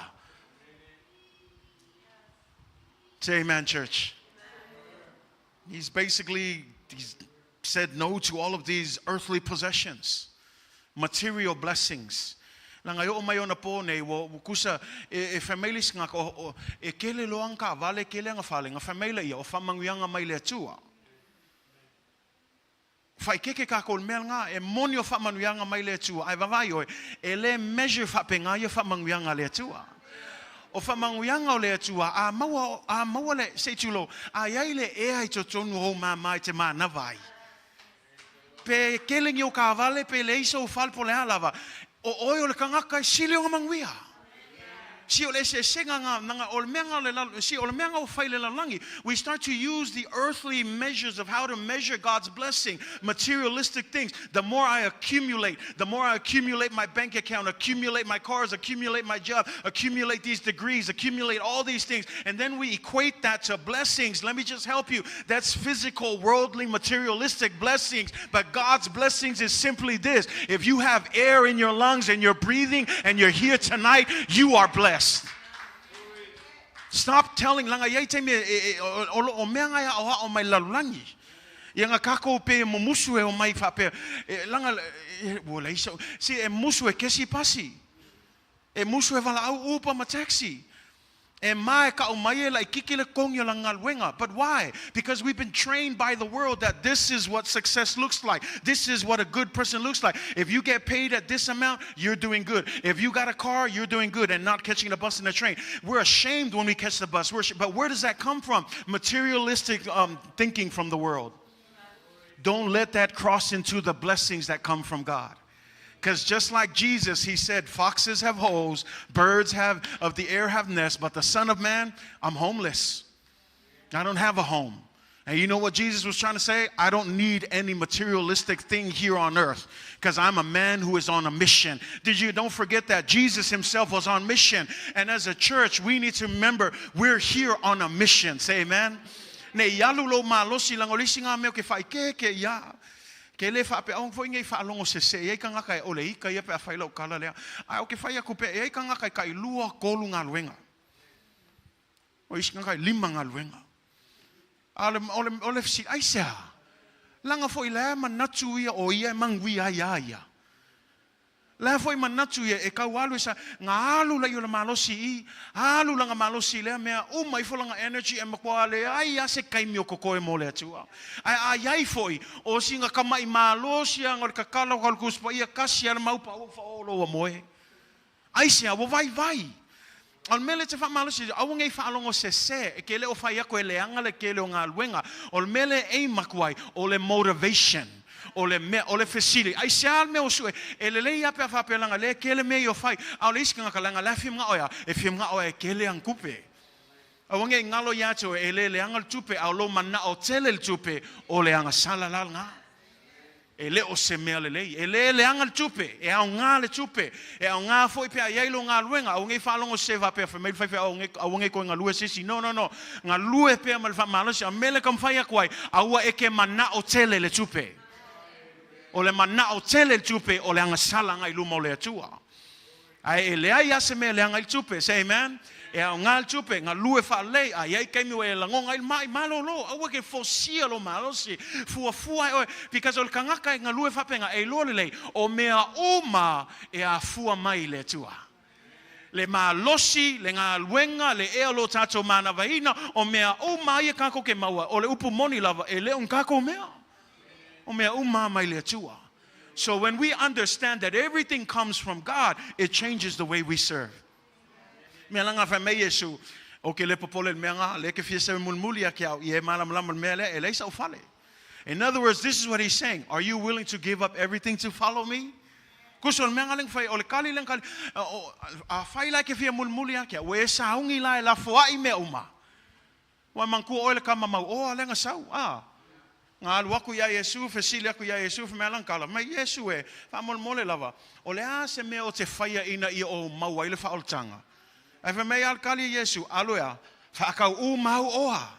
Say amen, church. He's basically he's said no to all of these earthly possessions, material blessings. Leaga e oo mai ona pō nei, ua, ua kusa, e, e fai mai le isi tagata, o, o, e kele loa ana taavale, kele ana fale, na fai mai lea, o faamanuiaga mai le Atua. Faikeke kākou i le mea lena, e moni o faamanuiaga mai le Atua, ae vaavaai oe, e le measure faapena ia faamanuiaga a le Atua. O faamanuiaga o le Atua, a maua, a maua le, se i tulou, a i ai le ea i totonu o ou māmā i te manava ai. Pe kele ni ou kaavale, pe leai sou fale po o le a lava, o oe o le tagata e sili ona manuia. Si o le eseesega nga, nga o le mea nga o le lalo, si o le mea nga ua fai i le lalolagi. We start to use the earthly measures of how to measure God's blessing, materialistic things. The more I accumulate, the more I accumulate my bank account, accumulate my cars, accumulate my job, accumulate these degrees, accumulate all these things, and then we equate that to blessings. Let me just help you. That's physical, worldly, materialistic blessings. But God's blessings is simply this. If you have air in your lungs and you're breathing and you're here tonight, you are blessed. Stop telling langa iai taimi e, e, e, o, o, o mea ngai a o mai lalolagi. Ia nga kākou pe mumusu e o mai whapea. E, langa, e, ua leisa, si e musu e kesi pasi. E musu e walaau Uber ma taxi. E ma e ka'u mai e laʻikiki le totogi o lana galuega. But why? Because we've been trained by the world that this is what success looks like. This is what a good person looks like. If you get paid at this amount, you're doing good. If you got a car, you're doing good and not catching the bus and the train. We're ashamed when we catch the bus. We're but where does that come from? Materialistic thinking from the world. Don't let that cross into the blessings that come from God. Because just like Jesus, he said, foxes have holes, birds have of the air have nests, but the Son of Man, I'm homeless. I don't have a home. And you know what Jesus was trying to say? I don't need any materialistic thing here on earth because I'm a man who is on a mission. Did you don't forget that Jesus himself was on mission. And as a church, we need to remember we're here on a mission. Say amen. Ne i alu lou malosi leaga o le isi ngā mea ke whaikeke ia. Ke le whaapeaong foi ngei whaalongo se se iai kangaka e ole ika ia pe a whai lau kala lea. Ae o ke whai aku pe e ai kangaka e kai lua kolu ngā luenga. O isi kangaka e lima ngā luenga. A le, o le, o le si ai sea. Langa foi le manatu ia o ia e mangui ai a ia. La foi manatu ia e kau alu sa ngā alu la i o le malosi i, alu langa malosi lea mea uma ifo langa energy e makoa le ai a se kaimi o koko e mo le atua. Ai ai ai foi o singa kama i malosi anga o le kakala o kalu kuspa ia kasi ala maupa o wha o loa moe. Ai se a vai vai. O le mele te whaamalosi, aua ngei whaalongo se se, e ke le o whai ako e leanga le ke le o ngā luenga. O le mele e makuai, o le motivation, o le mea, o le fesili. Ai se al mea o sue, e le lei ape a whapelanga, le ke le mea i o whai, a o le isi kangaka langa, le whia mga oia, e whia mga oia e ke le angkupe. Aua ngei ngalo ia atu e le leanga le tupe, a o lo mana o tele le tupe, o le anga sala la ngā. E le o se mea lelei. E le leanga le tupe, e ao ngā le tupe, e ao ngā foi pea iai lo ngā luenga, au ngei whaalongo se wha pea whamei whai au ngei, au ngei koe ngā lue sisi. No, no, no. Ngā lue pea ma le whamalosi, a mele kam whai aku ai, aua e ke mana o tele le tupe. O le mana o tele le tupe, o le anga sala ngai luma o le atua. Ai e le ai ase mea leanga i le tupe, say amen. E ao ngā le tupe, ngā lue whaalei, ai ai kaimi o e langonga i mai malolo, aua ke fosia lo malosi, fua fua e oe, because o le kangaka e ngā lue whapenga, e loa lelei, o mea uma e a fua mai le atua. Le malosi, le ngā luenga, le ea lo tātou manawaina, o mea uma ia kako ke maua, o le upu moni lava, e leo ngako mea. O mea uma mai le atua. So when we understand that everything comes from God, it changes the way we serve. Mea langa whai mei Yesu, o ke le popole le mea ngā, le ke fia se mulmuli a ke au, i e malam lama le mea le, e leisa o fale. In other words, this is what he's saying. Are you willing to give up everything to follow me? Kuso le mea ngā lenga whai, o le kali lenga kali, a whai lai ke fia mulmuli a ke au, e saungi lai la foai mea uma. Wa mangkua oe le kama mau o a lenga sau, a. Ngā alu aku ia Yesu, fesili aku ia Yesu, whamea lang kala. Mai Yesu e, whamole lava. O le a se mea o te whaia ina ia o maua i le whaoltanga. Ai whamea al kali Yesu, alu ea, whaakau u mau oa.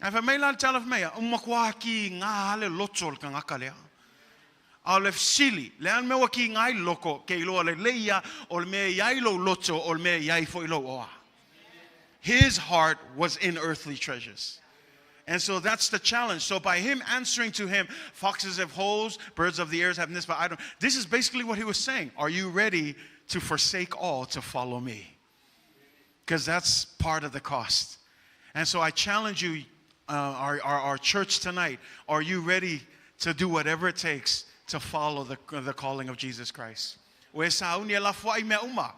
Ai whamea la tala whamea, umakua ki ngā hale loto le kangaka lea. A o le fesili, le an mea ki ngai loko, ke iloa le leia, o le mea iai lo loto, o le mea iai fo ilo oa. His heart was in earthly treasures. And so that's the challenge. So by him answering to him, foxes have holes, birds of the air have nests, but I don't. This is basically what he was saying. Are you ready to forsake all to follow me? Because that's part of the cost. And so I challenge you, our church tonight, are you ready to do whatever it takes to follow the calling of Jesus Christ? O e sauni e la fuai mea uma.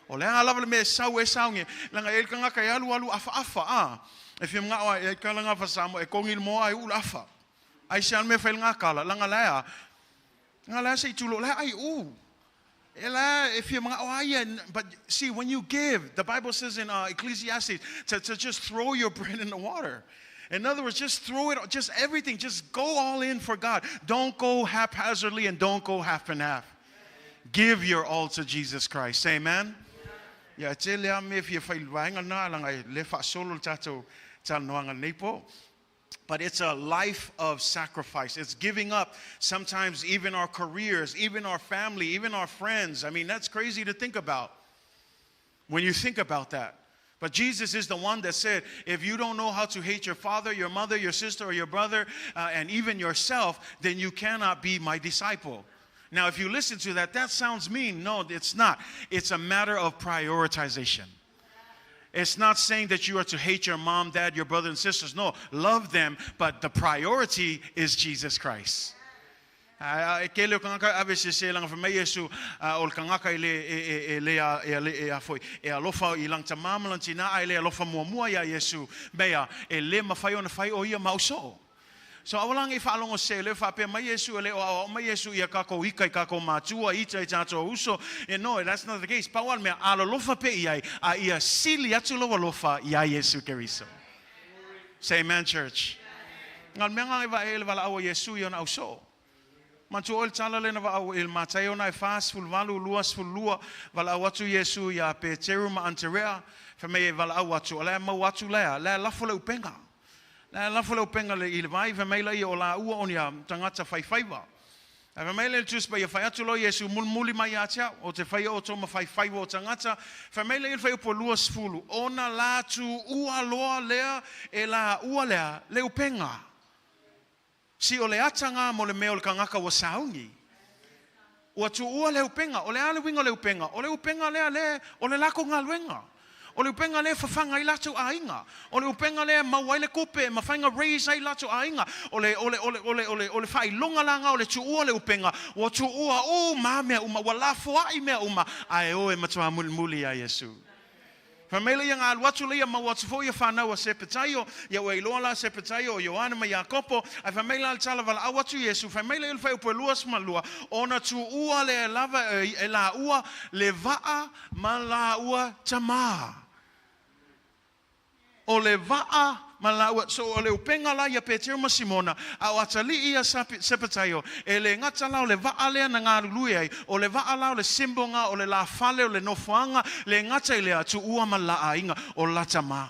O le anga lava le mea sau e saungi, langa e kangaka e alu alu afa afa, a. E whia mga oa e kalanga whasamo e kongi le moa e ula afa. Ai se anu me whail ngā kala, langa lea, ngā lea se i tulo, lea ai u. But see, when you give, the Bible says in Ecclesiastes to just throw your bread in the water. In other words, just throw it, just everything, just go all in for God. Don't go haphazardly and don't go half and half. Give your all to Jesus Christ. Say amen. Ia tele a me fia whai vaenga nā langa e le whaasolo le tātou talanoaga nei po. But it's a life of sacrifice. It's giving up sometimes even our careers, even our family, even our friends. I mean, that's crazy to think about when you think about that. But Jesus is the one that said, if you don't know how to hate your father, your mother, your sister, or your brother, and even yourself, then you cannot be my disciple. Now, if you listen to that, that sounds mean. No, it's not. It's a matter of prioritization. It's not saying that you are to hate your mom, dad, your brother, and sisters. No, love them, but the priority is Jesus Christ. E kele o kangaka ave se se langa whamai Yesu o le kangaka i le e le a e le e a foi e alofa i lang tamama lan tina ai le alofa mua mua ia Yesu mea e le mawhai ona whai o ia mauso. So awalang e whaalongo se le whapea mai Yesu e le o au mai Yesu ia kako ika i kako mātua ita i tātou uso. E no, that's not the case. Pawal mea alolofa pe iai a ia sili atu lo alofa ia Yesu Keriso. Say amen, church. Ngal mea ngai va e le wala aua Yesu i ona au so. Mantu o le tala lena va au il Mataio na e 48 22 wala au atu Yesu ia pe teru ma Anterea fa me e wala au atu o le mau atu lea le lafo le upenga. Le lafo le upenga le i le vai fa me la ia o la ua o nia tangata whai whaiwa. A fa me le tus pa ia whai atu lo Yesu mulmuli mai atia o te whai o tōma whai whaiwa o tangata fa me le il whai upo lua sfulu ona la tu ua loa lea e la ua lea le upenga. Si o le atanga mo le mea o le kangaka ua saungi. Ua tu ua le upenga, o le ale winga le upenga, o le upenga lea le, o le lako ngā luenga. O le upenga le whawhanga i latu ainga. O le upenga le mauai le kupe, mawhainga raise ai latu ainga. O le, o le, o le, o le, o le, o le whailonga langa, o le tu ua le upenga. Ua tu ua o mā mea uma, ua lafo ai mea uma. Ae oe matua muli muli a Yesu. Whamele ia ngā alu atu le ia mau atu fo ia whanau a Sepetaio, ia ua iloa la Sepetaio o Ioane ma Iakopo, ai whamele al tala wala au atu Yesu, whamele il whai upo lua smalua, ona tu ua le lava e la ua le vaa ma la ua tama. O le vaa ma la ua, so o le upenga la ia Petero ma Simona, a o atali ia Sepetaio, e le ngata la o le vaa lea na ngā lului ai, o le vaa la o le simbonga, o le la fale, o le nofoanga, le ngata i lea tu ua ma la ainga, o la tama.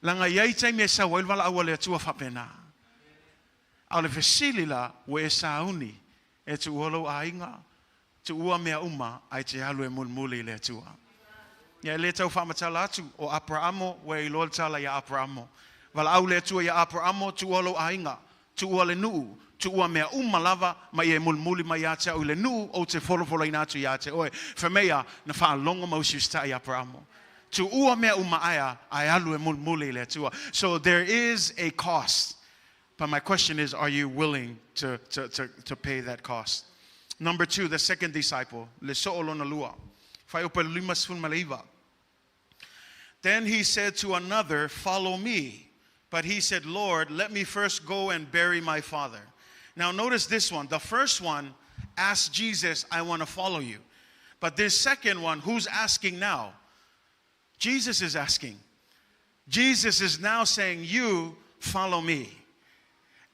Langa iai tai me sa wail wala aua le atua whapena. A o le fesili la, ua e sauni, e tu ua lau ainga, tu ua mea uma, ai te alu e mulmuli le atua. Ia le tau whamatala atu o Aperamo, ua i loa tala ia Aperamo. Wala au le atua ia Aperamo, tu ua lau ainga, tu ua le nuu, tu ua mea uma lava, mai e mulmuli mai a te au le nuu, o te folofolo ina atu ia te oe. Whamea, na whaalongo mausi ustai Aperamo. Tu ua mea uma aia, ai alu e mulmuli le atua. So there is a cost. But my question is, are you willing to pay that cost? Number two, the second disciple, le so'olona lua. Then he said to another, follow me. But he said, Lord, let me first go and bury my father. Now notice this one. The first one asked Jesus, I want to follow you. But this second one, who's asking now? Jesus is asking. Jesus is now saying, you follow me.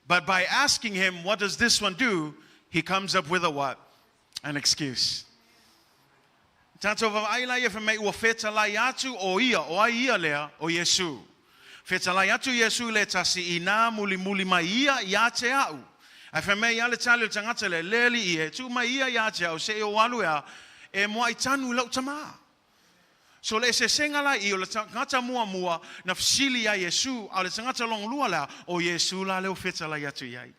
But by asking him, what does this one do? He comes up with a what? An excuse. Tātou wawai lai e whamei ua whetalai atu o ia, o ai ia lea, o Yesu. Whetalai atu Yesu le tasi i nā muli muli mai ia i a te au. Ai whamei ale tali o tangata le leli i e tu mai ia i a te au, se e o alu ea, e mua i tanu lau tamā. So le se senga la i o le tangata mua mua, na whsili a Yesu, a le tangata longlua lea, o Yesu la leo whetalai atu iai.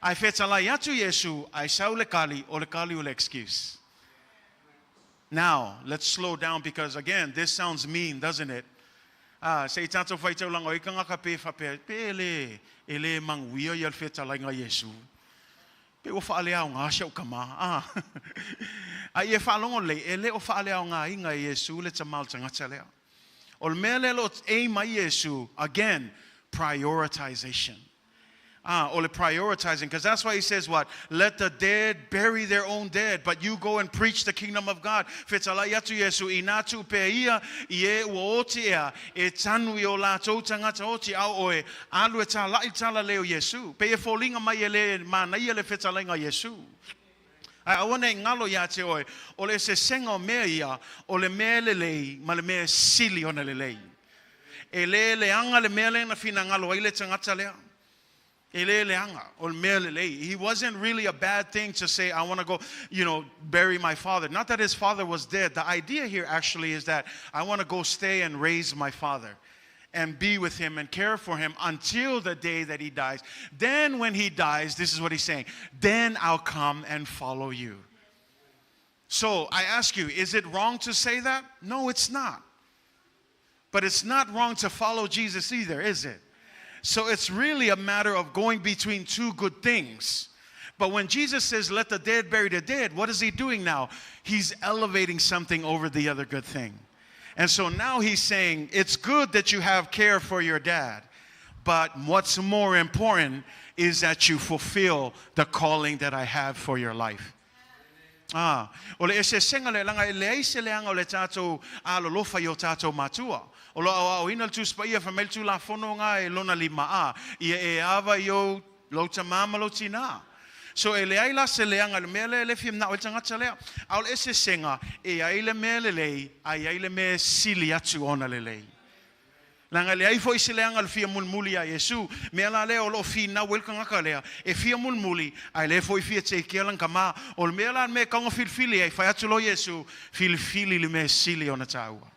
Ai whetalai atu Yesu, ai sau le kali, o le kali o le excuse. Now, let's slow down because, again, this sounds mean, doesn't it? Se i tātou whai taulanga i kangaka pe whapea, pe ele, ele manguia i al whetalai ngā Yesu. Pe o whaale au ngā siau kama. A i e whaalongo le, ele o whaale au ngā inga Yesu le tamal tangata lea. O le mea lelo e mai Yesu, again, prioritization. Ah, o le prioritizing, because that's why he says what? Let the dead bury their own dead, but you go and preach the kingdom of God. Fetalai atu Iesu, ina tu pe ia, i e ua oti ea, e tanu i o lātou tagata oti ao oe, alu e tāla'i tala leo Iesu. Pe e foliga mai e le manaia le fetalaiga Iesu. Ae aua nei galo iā te oe, o le eseesega o mea ia, o le mea lelei ma le mea sili ona lelei. E le leaga le mea lea na finagalo ai le tagata lea. E le leaga, o le mea lelei. He wasn't really a bad thing to say, I want to go, bury my father. Not that his father was dead. The idea here actually is that I want to go stay and raise my father and be with him and care for him until the day that he dies. Then when he dies, this is what he's saying, then I'll come and follow you. So I ask you, is it wrong to say that? No, it's not. But it's not wrong to follow Jesus either, is it? So it's really a matter of going between two good things. But when Jesus says, let the dead bury the dead, what is he doing now? He's elevating something over the other good thing. And so now he's saying, it's good that you have care for your dad, but what's more important is that you fulfill the calling that I have for your life. Ah, o le eseesega lea, leaga e leai se leaga o le tatou alolofa i o tatou matua. O lo aoaoina le Tusi Paia fai mai le Tulafono ga e lona lima a, ia e ava i ou lou tamā ma lou tinā. So e leai la se leaga i le mea lea e le fia manao ai le tagata lea. A o le eseesega, e ai le mea lelei, a i ai le mea e sili atu ona lelei. Leaga e leai foi se leaga o le fia mulimuli iā Iesu. Mea la lea o loo finau ai le tagata lea, e fia mulimuli, ae le foi fia tekea lana tamā. O le mea la le mea e tatau ona filifili ai, fai atu loa Iesu, filifili le mea e sili ona taua.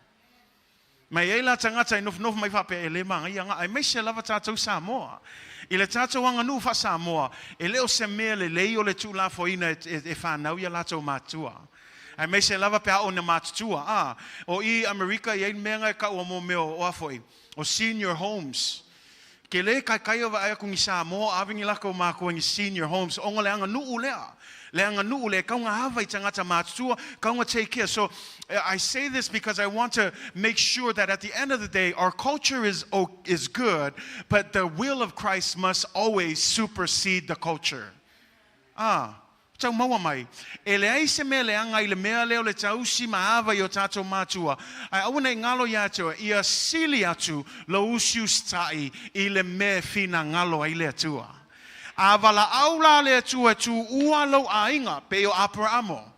Ma e i ai la tagata e nofonofo mai faapea e le magaia ga, aemaise lava tatou Samoa. I le tatou aganuu faa-Samoa, e le o se mea lelei o le tuulafoaina e fanau ia latou matua. Aemaise lava pe a oo ina matutua. A, o i Amerika e i ai le mea ga e taua mo mea o a foi, o senior homes. Ke le kaikai o vaai aku ni Samoa ave ni lakou makua ni senior homes ona le aganuu lea. Le aganuu le tau ona ava i tagata matutua, tau ona take care. So I say this because I want to make sure that at the end of the day our culture is good, but the will of Christ must always supersede the culture. Ah, tau maua mai. E leai se mea leaga i le mea lea o le tausi ma ava i o tatou matua, ae aua nei galo iā te oe, ia sili atu lou usiusitaʻi i le mea e finagalo ai le Atua. A valaau la le Atua e tuua lou aiga, pei o Aperaamo.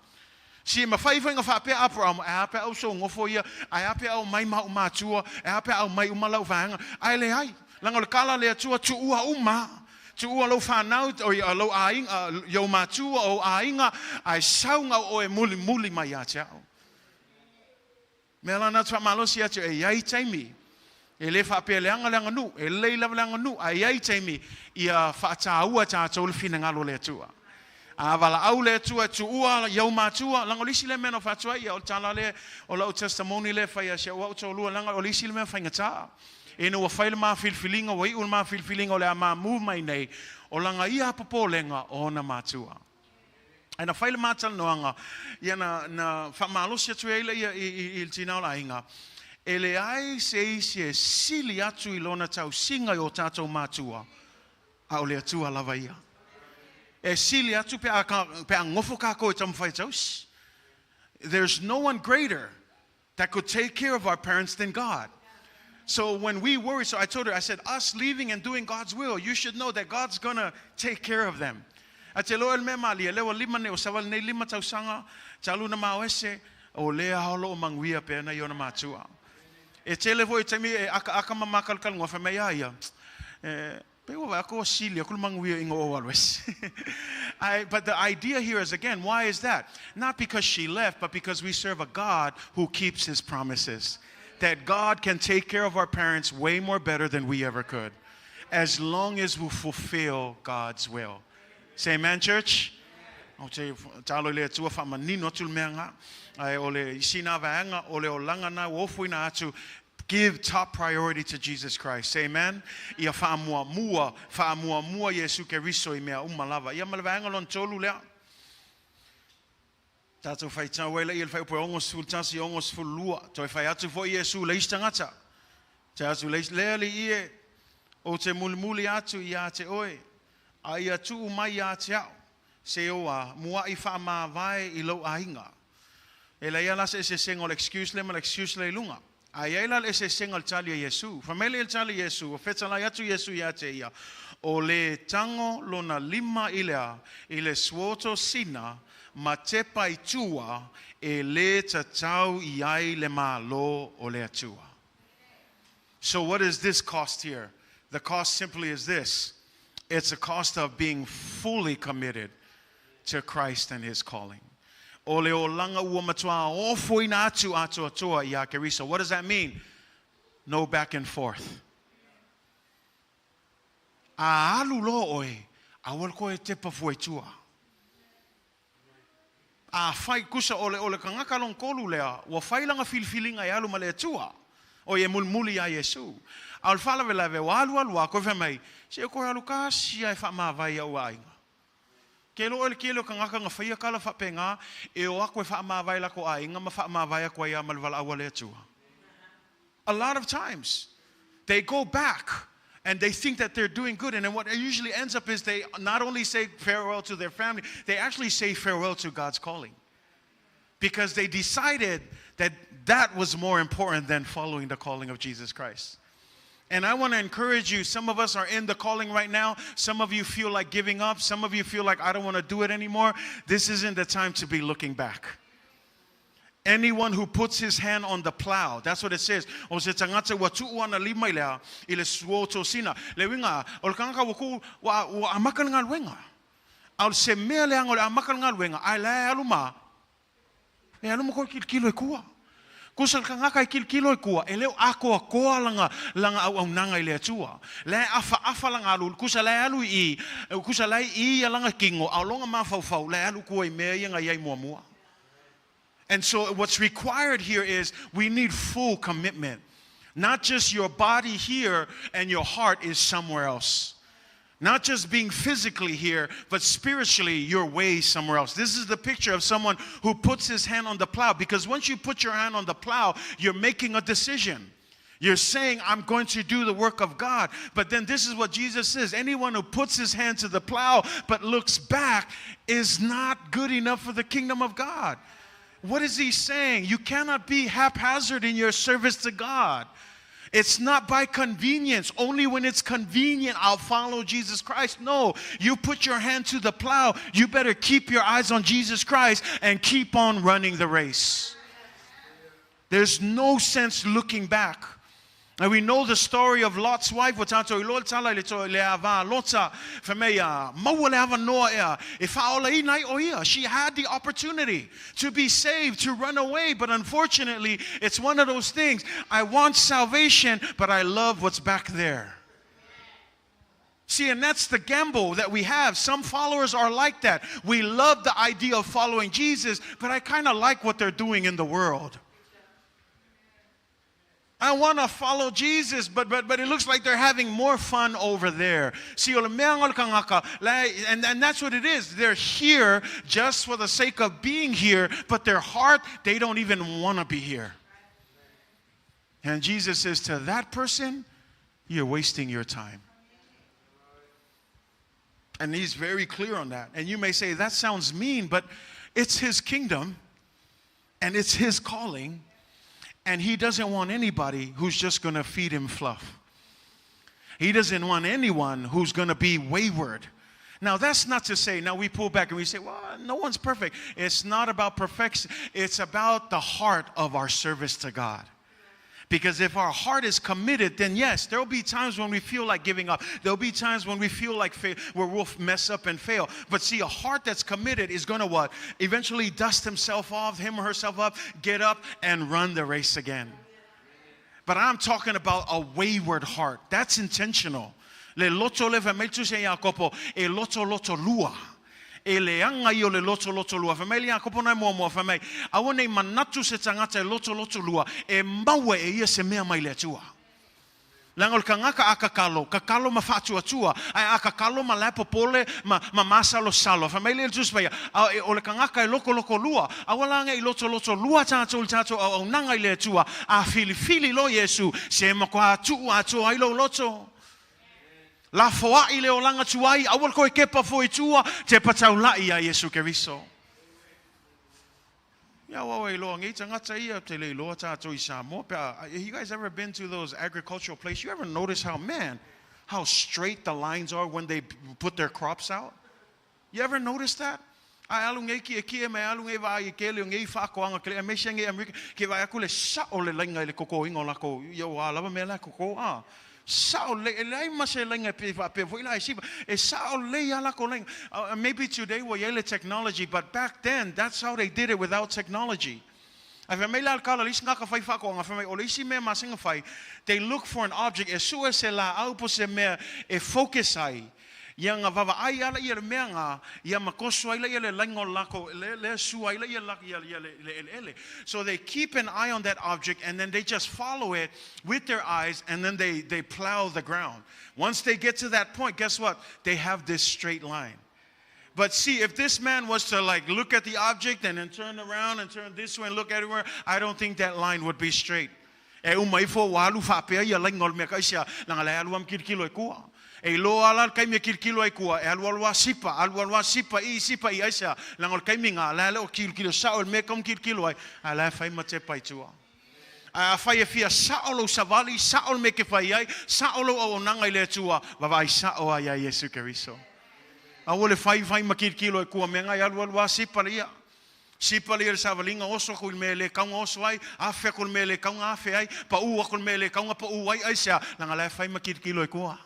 Si e mafai foi ona faapea Aperaamo, e a pe a ou sougofo ia, ae a pe a omai ma ou matua, e a pe a aumai uma lau vaega. Ae leai, leaga o le tala a le Atua, tuua uma. Tuua lou fanau, oi, lou aiga, i ou matua, ou aiga, ae sau ga oe mulimuli mai ia te au. Mea la na te faamalosi atu e i ai taimi, e le faapea leaga le aganuu, e lelei lava le aganuu, ae i ai taimi ia faataua tatou le finagalo o le Atua. A valaau le Atua e tuua i ou matua, leaga o le isi lea mea na ou fai atu ai ia, o le tala lea, o lau testimony lea e fai ia si au toalua, leaga o le isi lea mea faigata. Ina ua fai le ma filifiliga, ua iu le ma filifiliga o le a ma move mai nei, o laga ia popolega o ona matua. Ae na fai le ma talanoaga, ia na, na faamalosi atu ai lea i le tinā o le aiga, e leai se isi e sili atu i lona tausiga i o tatou matua, a o le Atua lava ia. E sili atu pe a, pe a nofo kākou e taumafai e tausi. There's no one greater that could take care of our parents than God. So when we worry, so I told her, I said, us leaving and doing God's will, you should know that God's gonna take care of them. A te loa e le mea malie, lea ua lima nei, ua savali nei lima tausaga, talu na maoese, o lea o loo manuia pea nai ona matua. E tele foi taimi e akaaka ma makalakaluga fai mai a ia, e, pe ua vaai aku ua sili aku le manuia i ga ou alu ese. But the idea here is, again, why is that? Not because she left, but because we serve a God who keeps his promises. That God can take care of our parents way more better than we ever could, as long as we fulfill God's will. Say amen, church. O te talo i le Atua faamanino atu le mea ga. Ae o le isi na vaega o le olaga na ua ofoina atu. Give top priority to Jesus Christ. Say amen. Ia faamuamua, faamuamua Iesu Keriso i mea uma lava. Ia ma le vaega lona tolu lea. Tatou faitau ai laia i le fuaiupu e 61, 62. Toe fai atu foi Iesu le isi tagata. Te atu le isi, lea alii e, ou te mulimuli atu iā te oe. A ia tuu mai ia te a'u se ua mua'i faamavae i lou aiga. E leai lava la se eseesega o le excuse lea ma le excuse lea i luga. A i ai la le eseesega o le tali a Iesu. Fai mai lea i le tali a Iesu, ua fetalai atu Iesu ia te ia, O le tago lona lima i le a, i le suoto sina ma tepa i tua e lē tatau i ai le Malo o le Atua. So what is this cost here? The cost simply is this. It's a cost of being fully committed to Christ and His calling. O le olaga ua matuā ofoina atu atoatoa iā Keriso. What does that mean? No back and forth. A alu loa oe, aua le koe tepa fua i tua. A fai, kusa o le, o le kangaka lona tolu lea, ua fai lana filifiliga e alu ma le Atua, ʻo ia e mulimuli iā Iesū. A o le faalavelave, ua alu alu a, koe fai mai, Se i koe alu kasi a e faamavae i a'u aiga. Ke iloa ʻoe le kele o kangaka na faia kala faapena, e o aku e faamavae lako aiga ma faamavae aku ai a ma le valaau a le Atua. A lot of times, they go back and they think that they're doing good. And then what usually ends up is they not only say farewell to their family, they actually say farewell to God's calling. Because they decided that that was more important than following the calling of Jesus Christ. And I want to encourage you. Some of us are in the calling right now. Some of you feel like giving up. Some of you feel like I don't want to do it anymore. This isn't the time to be looking back. Anyone who puts his hand on the plow, that's what it says. O se tagata ua tuu ana lima i le a, i le suo tosina. Le uiga, o le kangaka ua ku, ua, ua amaka le galuega. A o se mea leaga o le amaka le galuega, ae la e alu ma, e alu ma koe kilokilo i kua. Kusa le kangaka e kilokilo i kua, e le o atoatoa lana, lana auaunaga i le Atua. La e afaafa lana alu, kusa la e alu i i, kusa la e i i lana kino, a o lona mafaufau, la e alu kua i mea ia na iai muamua. And so what's required here is we need full commitment. Not just your body here and your heart is somewhere else. Not just being physically here, but spiritually, you're way somewhere else. This is the picture of someone who puts his hand on the plow. Because once you put your hand on the plow, you're making a decision. You're saying, I'm going to do the work of God. But then this is what Jesus says anyone who puts his hand to the plow but looks back is not good enough for the kingdom of God. What is he saying? You cannot be haphazard in your service to God. It's not by convenience. Only when it's convenient, I'll follow Jesus Christ. No, you put your hand to the plow. You better keep your eyes on Jesus Christ and keep on running the race. There's no sense looking back. And we know the story of Lot's wife, ua tatou iloa le tala i le to, le ava a Lota, fai mai a maua le avanoa ea e faaolaina ai ʻo ia. She had the opportunity to be saved, to run away, but unfortunately, it's one of those things. I want salvation, but I love what's back there. See, and that's the gamble that we have. Some followers are like that. We love the idea of following Jesus, but I kind of like what they're doing in the world. I want to follow Jesus, but, but, but it looks like they're having more fun over there. See, o le mea o le kangaka, and, and that's what it is. They're here just for the sake of being here, but their heart, they don't even want to be here. And Jesus says to that person, You're wasting your time. And he's very clear on that. And you may say, That sounds mean, but it's his kingdom and it's his calling. And he doesn't want anybody who's just going to feed him fluff. He doesn't want anyone who's going to be wayward. Now, that's not to say, now we pull back and we say, well, no one's perfect. It's not about perfection, it's about the heart of our service to God. Because if our heart is committed, then yes, there'll be times when we feel like giving up. There'll be times when we feel like where we'll mess up and fail. But see, a heart that's committed is going to what? Eventually dust himself off, him or herself up, get up, and run the race again. But I'm talking about a wayward heart. That's intentional. Le loto le fai mai tusi a Iakopo, e lotoloto lua. E leaga ia o le lotoloto lua. Fai mai le Iakopo nai muamua, fai mai, aua nei manatu se tagata e lotoloto lua, e maua e ia se mea mai le Atua. Leaga o le kangaka a kakalo, kakalo ma faatuatua, ae a kakalo ma lae popole ma, ma masalosalo. Fai mai le Tusi Paia, a, e, o le kangaka e lokoloko lua, aua la nei lotoloto lua tatou i le tatou auaunaga i le Atua, a filifili loa Iesu, se matua tuu atoa ai lou loto. Lafoaʻi le olaga tuai, aua le toe kepa fua i tua, tepa taulaʻi iā Iesu Keriso. Ia aua e iloa nei tagata ia, te le iloa tatou i Samoa pe a, you guys ever been to those agricultural place, you ever notice how, man, how straight the lines are when they put their crops out? You ever notice that? A e alu nei kiʻekiʻe ma e alu nei vaai i kele o nei faatoaga kele aemaise nei Amerika ke vaai aku le sao le laina i le kokoina o lakou ia ua lava mea la e koko a sao lelei e leai ma se laina e pei faapea foi la e siva e sao lelei a lakou laina maybe today ua iai le technology but back then that's how they did it without technology. Ae fai mai la le kala le isi tagata fai faatoaga, fai mai, o le isi mea masina fai, they look for an object, e sue se laau po se mea e focus ai, ia na vaavaai a la ia le mea na, ia ma toso ai la ia le laina o le lakou, le, lea sua ai la ia ia, ia le, le eleele. So they keep an eye on that object and then they just follow it with their eyes and then they, they plow the ground. Once they get to that point, guess what? They have this straight line. But see, if this man was to like look at the object and then turn around and turn this way and look everywhere, I don't think that line would be straight. E uma ifo ua alu faapea ia laina o le mea kaisi a langa le alu am kilikilo e kua. E iloa ala le kaimi e kilikilo ai kua, e alu alu a sipa, alu alu a sipa, i sipa i aisea, langa o le kaimi ngā, la le o kilikilo sao le mea kaum kilikilo ai, a la e whai ma te pai tua. Ae afai e fia sao lou savali, sao le mea ke fai ai, sao lou auaunaga i le Atua, vaavaai sao a iā Iesu Keriso. Aua le fai fai ma kilokilo e kua mea ngai alualu a sipa le ia. Sipa le ia le savaliga oso aku i le mea e le kauga oso ai, afe aku i le mea e le kauga afe ai, paʻū aku i le mea e le kauga paʻū ai, aisea, leaga la e fai ma kilokilo e kua.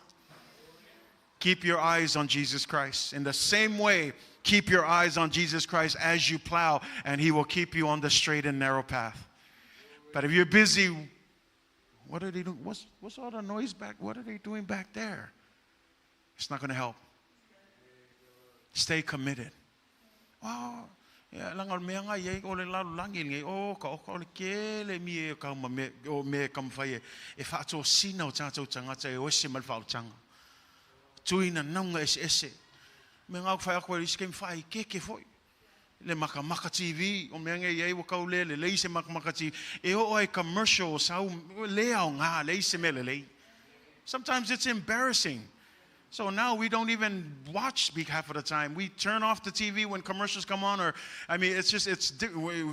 Keep your eyes on Jesus Christ. In the same way, keep your eyes on Jesus Christ as you plow, and He will keep you on the straight and narrow path. But if you're busy, what are they doing? What's, what's all the noise back? What are they doing back there? It's not going to help. Stay committed. Oh, ia, langa o le mea ngai ai o le lalolagi lenei, o ka oka o le kele mi e kau ma me, o me ka mawhai e, e whaatosina o tātou tangata e oese ma le whaotaga. Tuina naunga ese ese. Me ngā whai ako e isi kei mwhai keke foi. Le makamaka TV, o mea ngai ai wa kau le, le lei se makamaka TV. E o ai commercial o sau, le ao ngā, lei se mele lei. Sometimes it's embarrassing. So now we don't even watch half of the time. We turn off the TV when commercials come on, or, I mean, it's just, it's,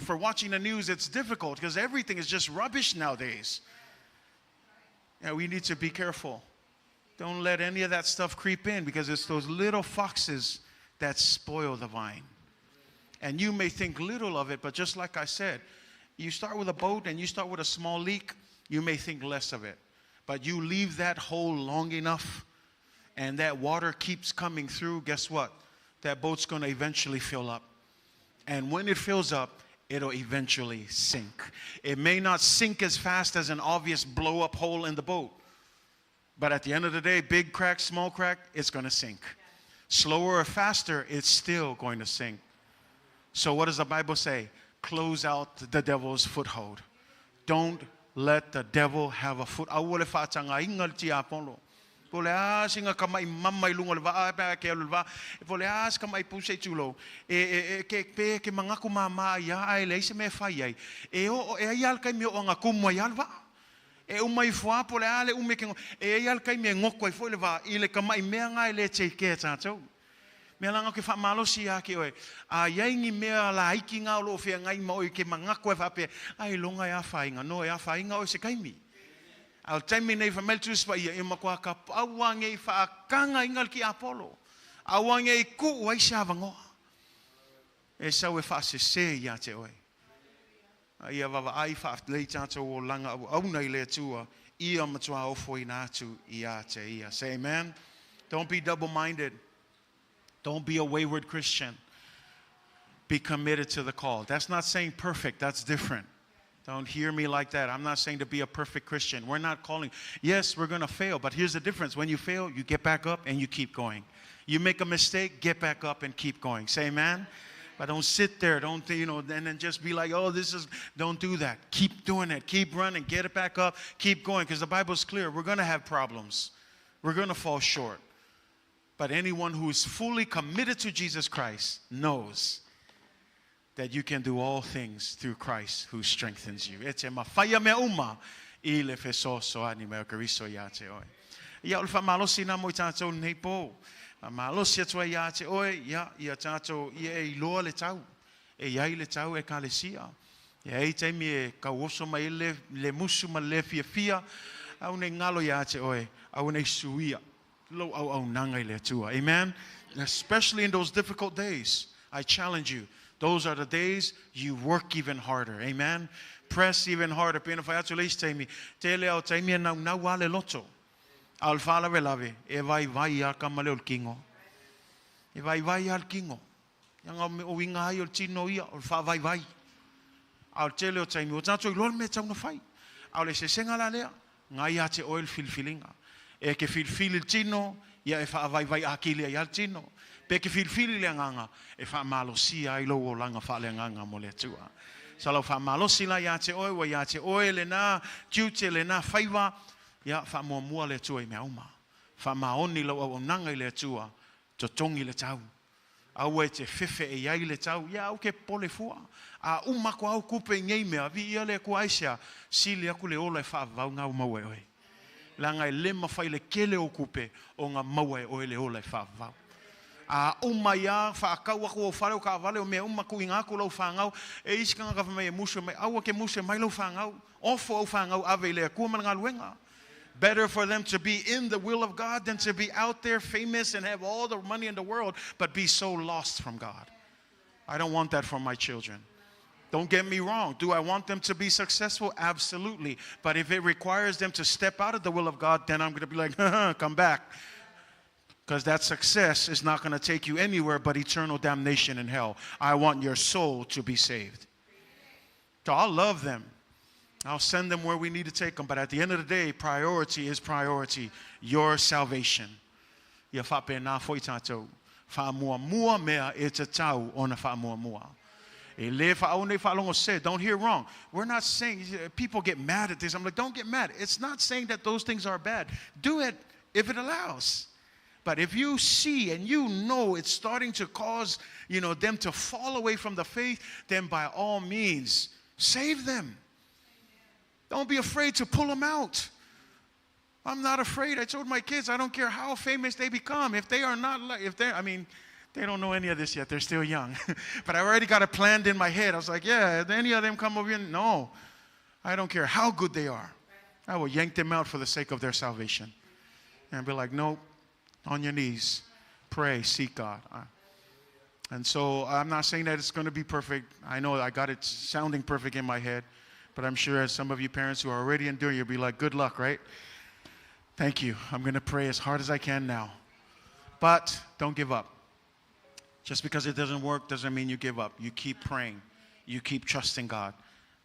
for watching the news, it's difficult because everything is just rubbish nowadays. Yeah, we need to be careful. Don't let any of that stuff creep in because it's those little foxes that spoil the vine. And you may think little of it, but just like I said, you start with a boat and you start with a small leak, you may think less of it. But you leave that hole long enough and that water keeps coming through, guess what? That boat's going to eventually fill up. And when it fills up, it'll eventually sink. It may not sink as fast as an obvious blow up hole in the boat, but at the end of the day, big crack, small crack, it's going to sink. Slower or faster, it's still going to sink. So, what does the Bible say? Close out the devil's foothold. Don't let the devil have a foot. Aua le faatagaina le tiapolo. Po le a singa kamaʻi mama i luga o le vaa pe a ke alu i le vaa. Po le a se kamaʻi pusa i tulou. E, e, e, ke, pe ke mangaku māmā ia ae leai se mea e fai ai. E oo, e ai a le taimi e oo ana kumu ai a le vaa. E uma ifo a po le a le umi ke, e ai a le taimi e goko ai foi le vaa i le kamaʻi mea na e le take care tatou. Mea langa ke faamalosi ia ke oe. A iai ni mea laiki nga o loo feagai ma oe ke mangaku e faapea, ai loga e afaina, no e afaina oe se taimi. A o le taimi nei fai mai le Tusi Paia, e matua ka aua nei faatagaina le tiapolo. Aua nei tuu ai se avanoa. E sau e faasese ia te oe. A ia vaavaai faalelei tatou olaga auauna i le Atua, ia matua ofoina atu ia te ia. Say amen. Don't be double-minded. Don't be a wayward Christian. Be committed to the call. That's not saying perfect. That's different. Don't hear me like that. I'm not saying to be a perfect Christian. We're not calling. Yes, we're going to fail, but here's the difference. When you fail, you get back up and you keep going. You make a mistake, get back up and keep going. Say amen. But don't sit there. Don't, you know, and then just be like, oh, this is, don't do that. Keep doing it. Keep running. Get it back up. Keep going. Because the Bible's clear. We're going to have problems. We're going to fall short. But anyone who is fully committed to Jesus Christ knows that you can do all things through Christ who strengthens you. E te mawhai mea uma i le fesoasoani mai o Keriso ia te oe. Ia, o le faamalosi lena mo i tatou i lenei po. Faamalosi atu ai ia te oe, ia, ia tatou, ia e iloa le tau. E i ai le tau ekalesia. E i ai taimi e tauoso mai ai le, le musu ma le le fiafia, aua ne i galo ia te oe, aua ne i suia lou auaunaga i le Atua. Amen? Especially in those difficult days. I challenge you. Those are the days you work even harder. Amen? Press even harder. Pei ona fai atu le isi taimi, tele lava o taimi e naunau lava le loto. A o le faalavelave, e vaivai lava kama lea o le kino. E vaivai lava le kino. Leaga o uiga ai o le tino ia, o le faavaivai. A o le tele o taimi, ua tatou iloa le mea e tatau ona fai. A o le eseesega la lea, na ia te oe le filifiliga. E te filifili le tino, ia e faavaivai atili ai lava le tino. Pe te filifili le agaga, e faamalosia ai lou olaga faaleagaga mo le Atua. Sa lau faamalosi la ia te oe, ua ia te oe lena tiute, lena faiva, ia faamuamua le Atua i mea uma. Faamaoni lau auaunaga i le Atua, totogi le tau. Aua e te fefe e i ai le tau, ia au ke popole fua. A uma aku au kupe i nei mea, viia le Atua aisea, sili aku le ola e faavavau na ua maua e oe. Leaga e le mafai le kele o kupe ona maua e oe le ola e faavavau. A uma ai a faatau aku ou fale o taavale o mea uma tuuina atu lau fanau, e i isi tagata fai mai e musu mai, aua te musu e mai lau fanau, ofo au fanau ave i le Atua ma le galuega. Better for them to be in the will of God than to be out there famous and have all the money in the world but be so lost from God. I don't want that for my children. Don't get me wrong. Do I want them to be successful? Absolutely. But if it requires them to step out of the will of God, then I'm going to be like, come back. Because that success is not going to take you anywhere but eternal damnation in hell. I want your soul to be saved. So I'll love them. I'll send them where we need to take them. But at the end of the day, priority is priority. Your salvation. Ia faapena foi tatou. Faamuamua mea e tatau ona faamuamua. E le faaau nei faalogo sese. Don't hear wrong. We're not saying, people get mad at this. I'm like, don't get mad. It's not saying that those things are bad. Do it if it allows. But if you see and you know it's starting to cause, you know, them to fall away from the faith, then by all means, save them. Don't be afraid to pull them out. I'm not afraid. I told my kids, I don't care how famous they become. If they are not, if they're, I mean, they don't know any of this yet. They're still young. But I already got it planned in my head. I was like, yeah, if any of them come over here, no. I don't care how good they are. I will yank them out for the sake of their salvation. And be like, nope, on your knees, pray, seek God. And so I'm not saying that it's going to be perfect. I know I got it sounding perfect in my head, but I'm sure as some of you parents who are already enduring, you'll be like, good luck, right? Thank you. I'm going to pray as hard as I can now. But don't give up. Just because it doesn't work doesn't mean you give up. You keep praying. You keep trusting God.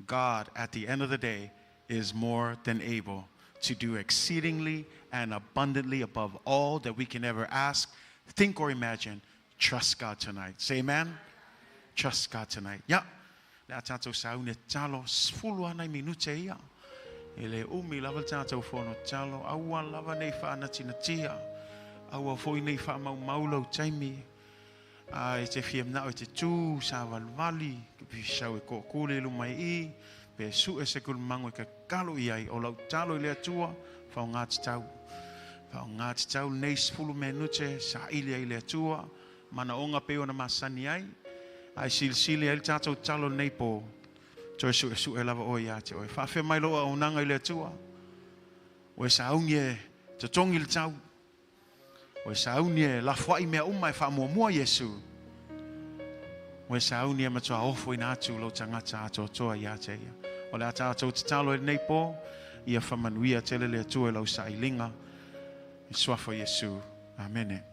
God, at the end of the day, is more than able to do exceedingly and abundantly above all that we can ever ask, think, or imagine. Trust God tonight. Say amen. Trust God tonight. Ia, le a tatou sauni e tatalo, sefulu lava nai minute ia. E le umi lava le tatou fono tatalo, aua lava nei faanatinatia, aua foi nei faamaumau lau taimi, a e te fia manao e te tu, savalivali, sau e tootuli i luma i i, pe sue se kulumango e tatalo i ai, o lau tatalo i le Atua, faaaoga tatau. Faaaoga tatau lenei sefulu menute, saili ai i le Atua, manaoga pei ona masani ai, ae silisili ai le tatou tatalo i lenei po, toe suesue lava oe ia te oe. Faafia mai lou auaunaga i le Atua, ua e sauni e totogi le tau, ua e sauni e lafoai mea uma e faamuamua Iesu, ua e sauni e matua ofoina atu lou tagata atoatoa ia te ia. O le a tatou tatalo i lenei po, ia faamanuia tele le Atua i lau sailiga, i le suafa o Iesu. Amene.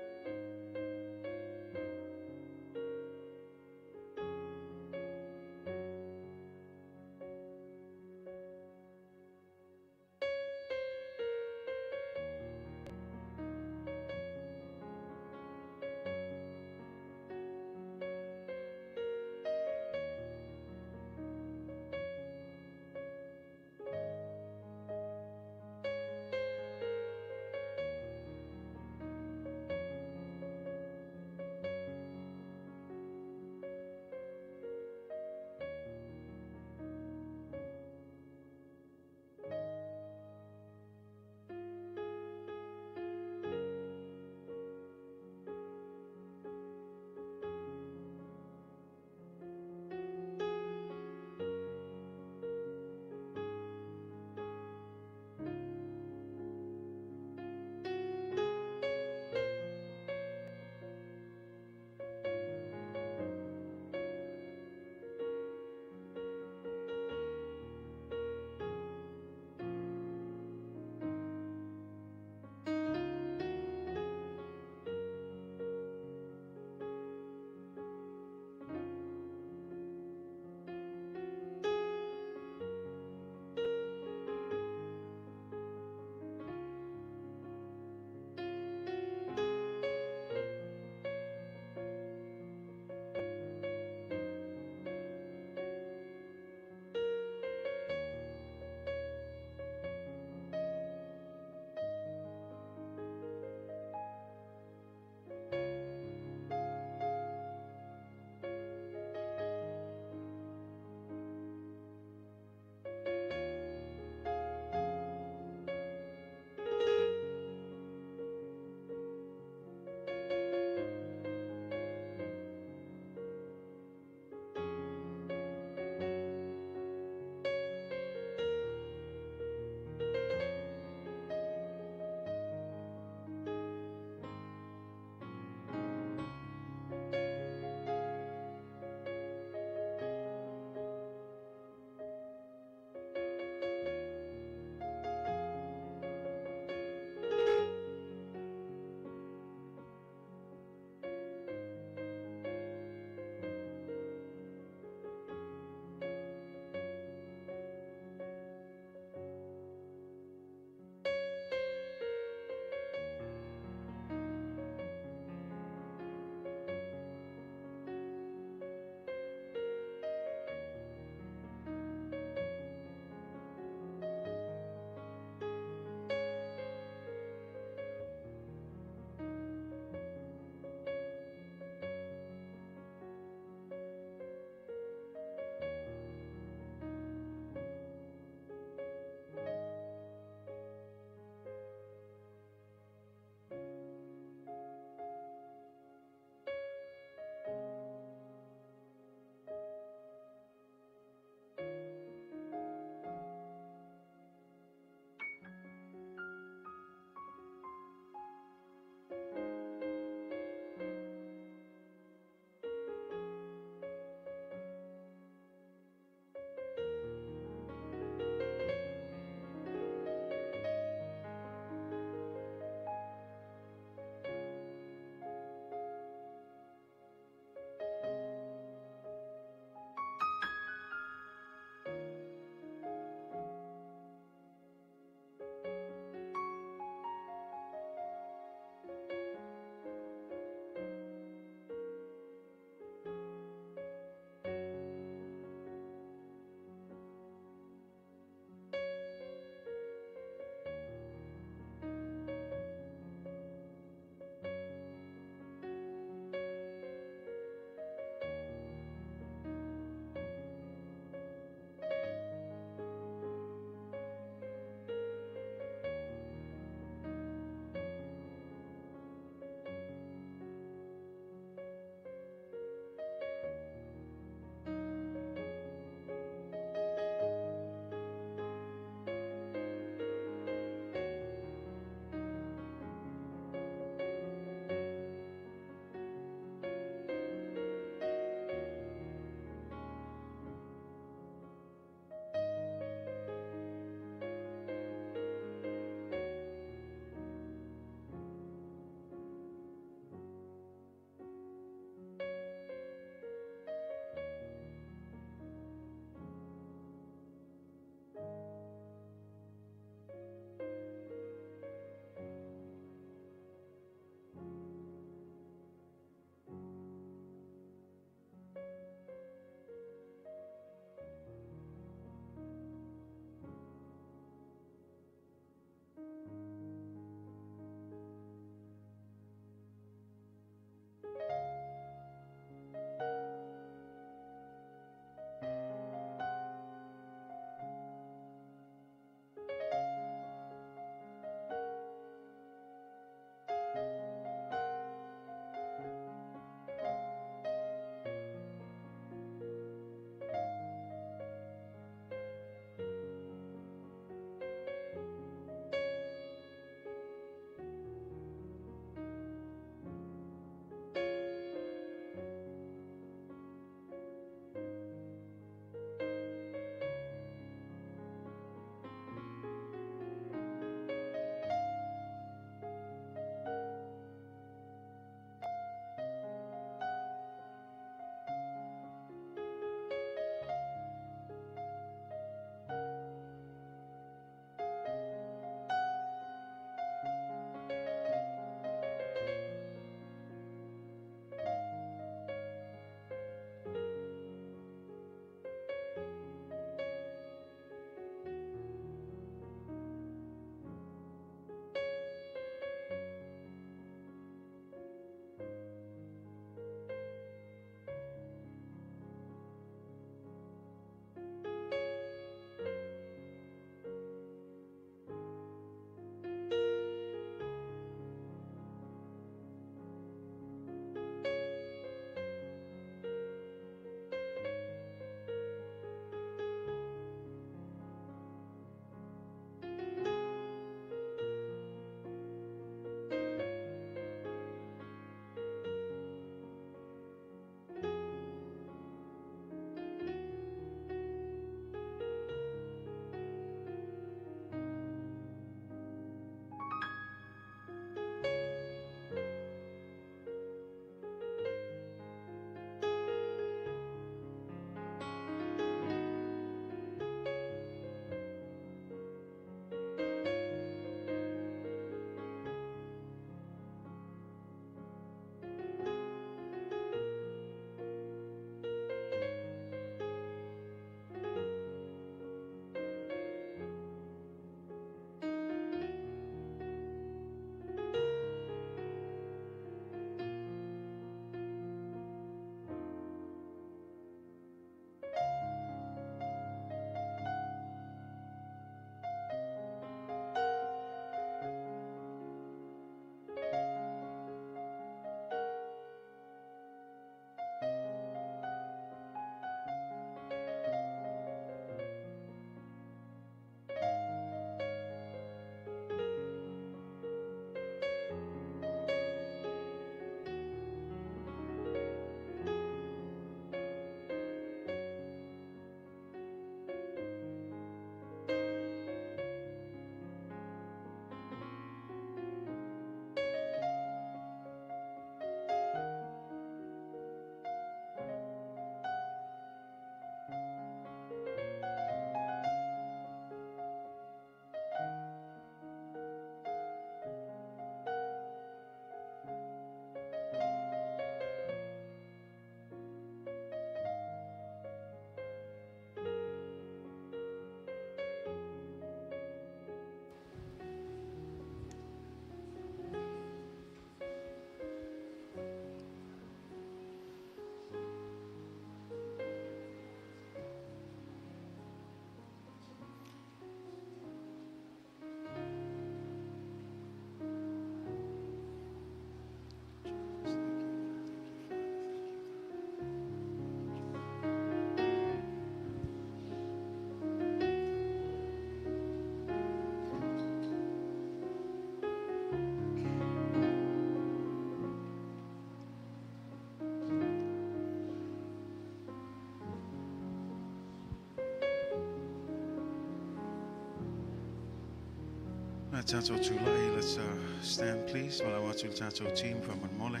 A tatou tulai, let's stand please. Valaau atu le tatou team faamolemole.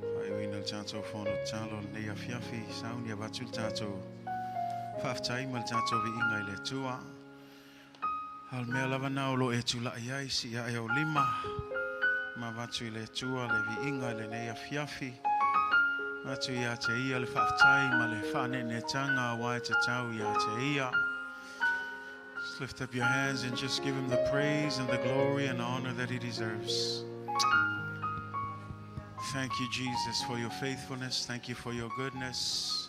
Faaiuina le tatou fono tatalo lenei afiafi. Sauni avatu le tatou faafetai ma le tatou viiga i le Atua. A o le mea lava na o lo e tulai ai si ia e o lima. Ma avatu i le Atua le viiga i lenei afiafi. Atu ia te ia le faafetai ma le faaneeneetaga aua e tatau ia te ia. Just lift up your hands and just give him the praise and the glory and honor that he deserves. Thank you, Jesus, for your faithfulness. Thank you for your goodness.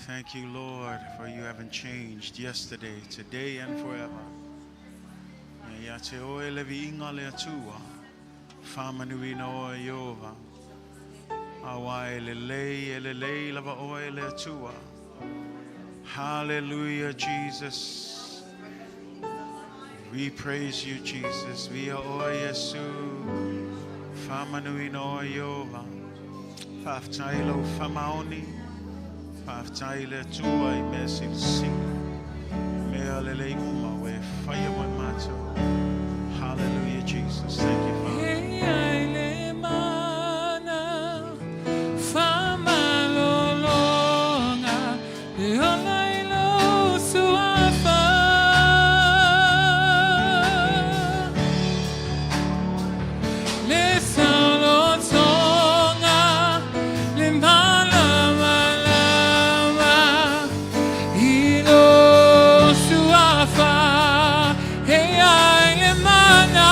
Thank you, Lord, for you haven't changed yesterday, today, and forever. Ia te oe le viiga le Atua, faamanuina oe Iova. Aua e lelei, e lelei lava oe le Atua. Hallelujah, Jesus. We praise you, Jesus. Viia oe Iesu. Faamanuina oe Iova. Faafetai lou faamaoni. Faafetai le Atua i mea silisili. Mea lelei uma ua e faia mo i matou. Hallelujah, Jesus. Thank you, Father. E ai le mana faamalologa e ola i lou suafa. Le saolotoga le malamalama i lou suafa e ai le mana.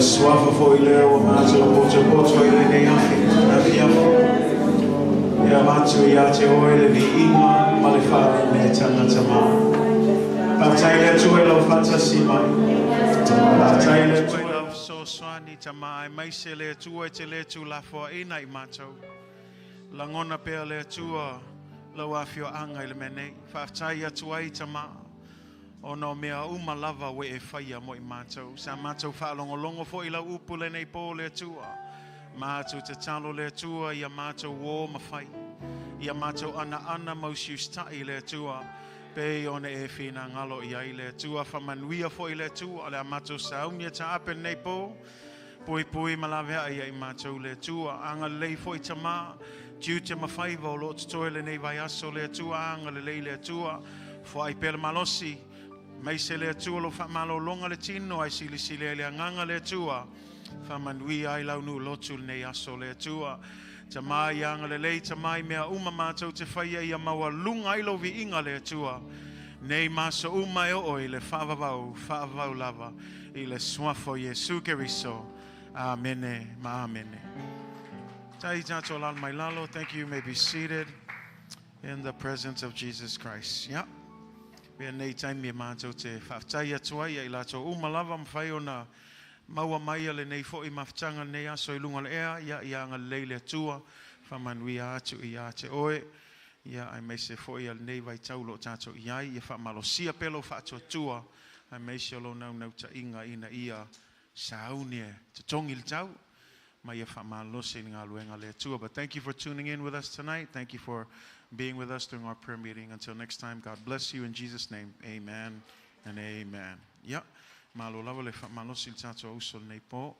suafa foi lea ua matou potopoto ai i lenei afi, afiafi. E avatu ia te oe le viiga ma le faaneeneetaga Tamā. Faafetai le Atua i lau faatasi mai. Faafetai le Atua i lau fesoasoani Tamā, aemaise le Atua e te le tuulafoaiina i matou. Lagona pea le Atua lau afioaga i le mea nei. Faafetai atu ai Tamā, ona o mea uma lava ua e faia mo i matou. Sa matou faalogologo foi i lau upu lenei pō le Atua. Matou tatalo le Atua ia matou o ma fai. Ia matou anaana ma usiusitai le Atua. Pei ona e finagalo i ai le Atua. Faamanuia foi le Atua. Le a matou sauni e taape lenei pō. Puipui ma laveai ia i matou le Atua. Agalelei foi Tamā. Tiute ma faiva o lo o totoe lenei vaiaso le Atua. Agalelei le Atua. Foai pea le malosi. Aemaise le Atua lo faamalologa le tino ai silisili ai le agaga le Atua. Faamanuia ai lau nuu lotu lenei aso le Atua. Tamā ia agalelei, Tamā i mea uma matou te faia ia maualuga ai lou viiga le Atua. Nei ma aso uma e oo i le faavavau, faavavau lava i le suafa o Iesu Keriso. Amene ma amene. Tai tātou lalo mai lalo. Thank you. You may be seated in the presence of Jesus Christ. Yeah. Mea nei taimi e mātou te faafetai atu ai ia i latou uma lava mawhai ona maua mai a lenei foi mafutaga lenei aso i luga o le ea, ia ia agalelei le Atua, faamanuia atu ia te oe, ia aemaise foi a lenei vaitau o lo o tatou i ai, ia faamalosia pea lou faatuatua, aemaise o lou naunautaiga ina ia sauni e totogi le tau, ma ia faamalosi i le galuega a le Atua. But thank you for tuning in with us tonight. Thank you for being with us during our prayer meeting. Until next time, God bless you in Jesus' name. Amen and amen. Yeah. Malo lava le faamalosi i le tatou auso lenei pō.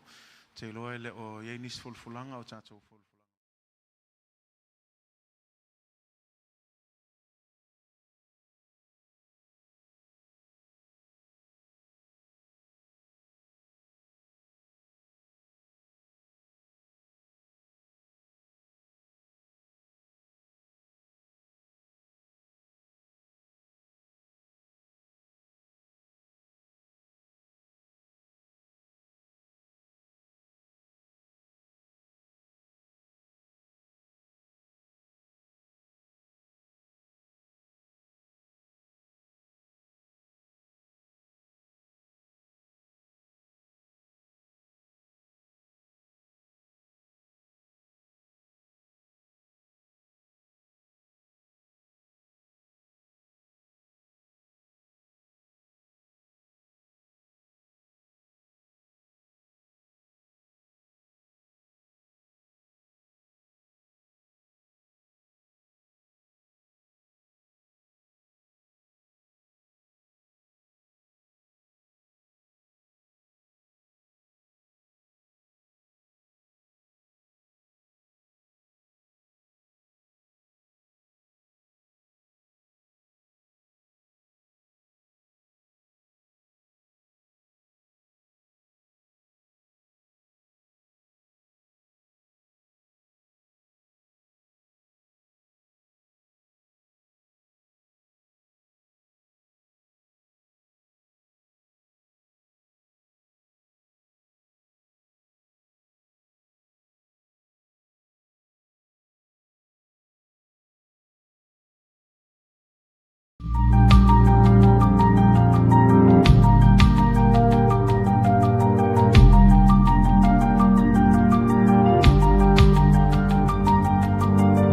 Te iloa e le o i ai nisi fulufulaga o tatou fulufulaga.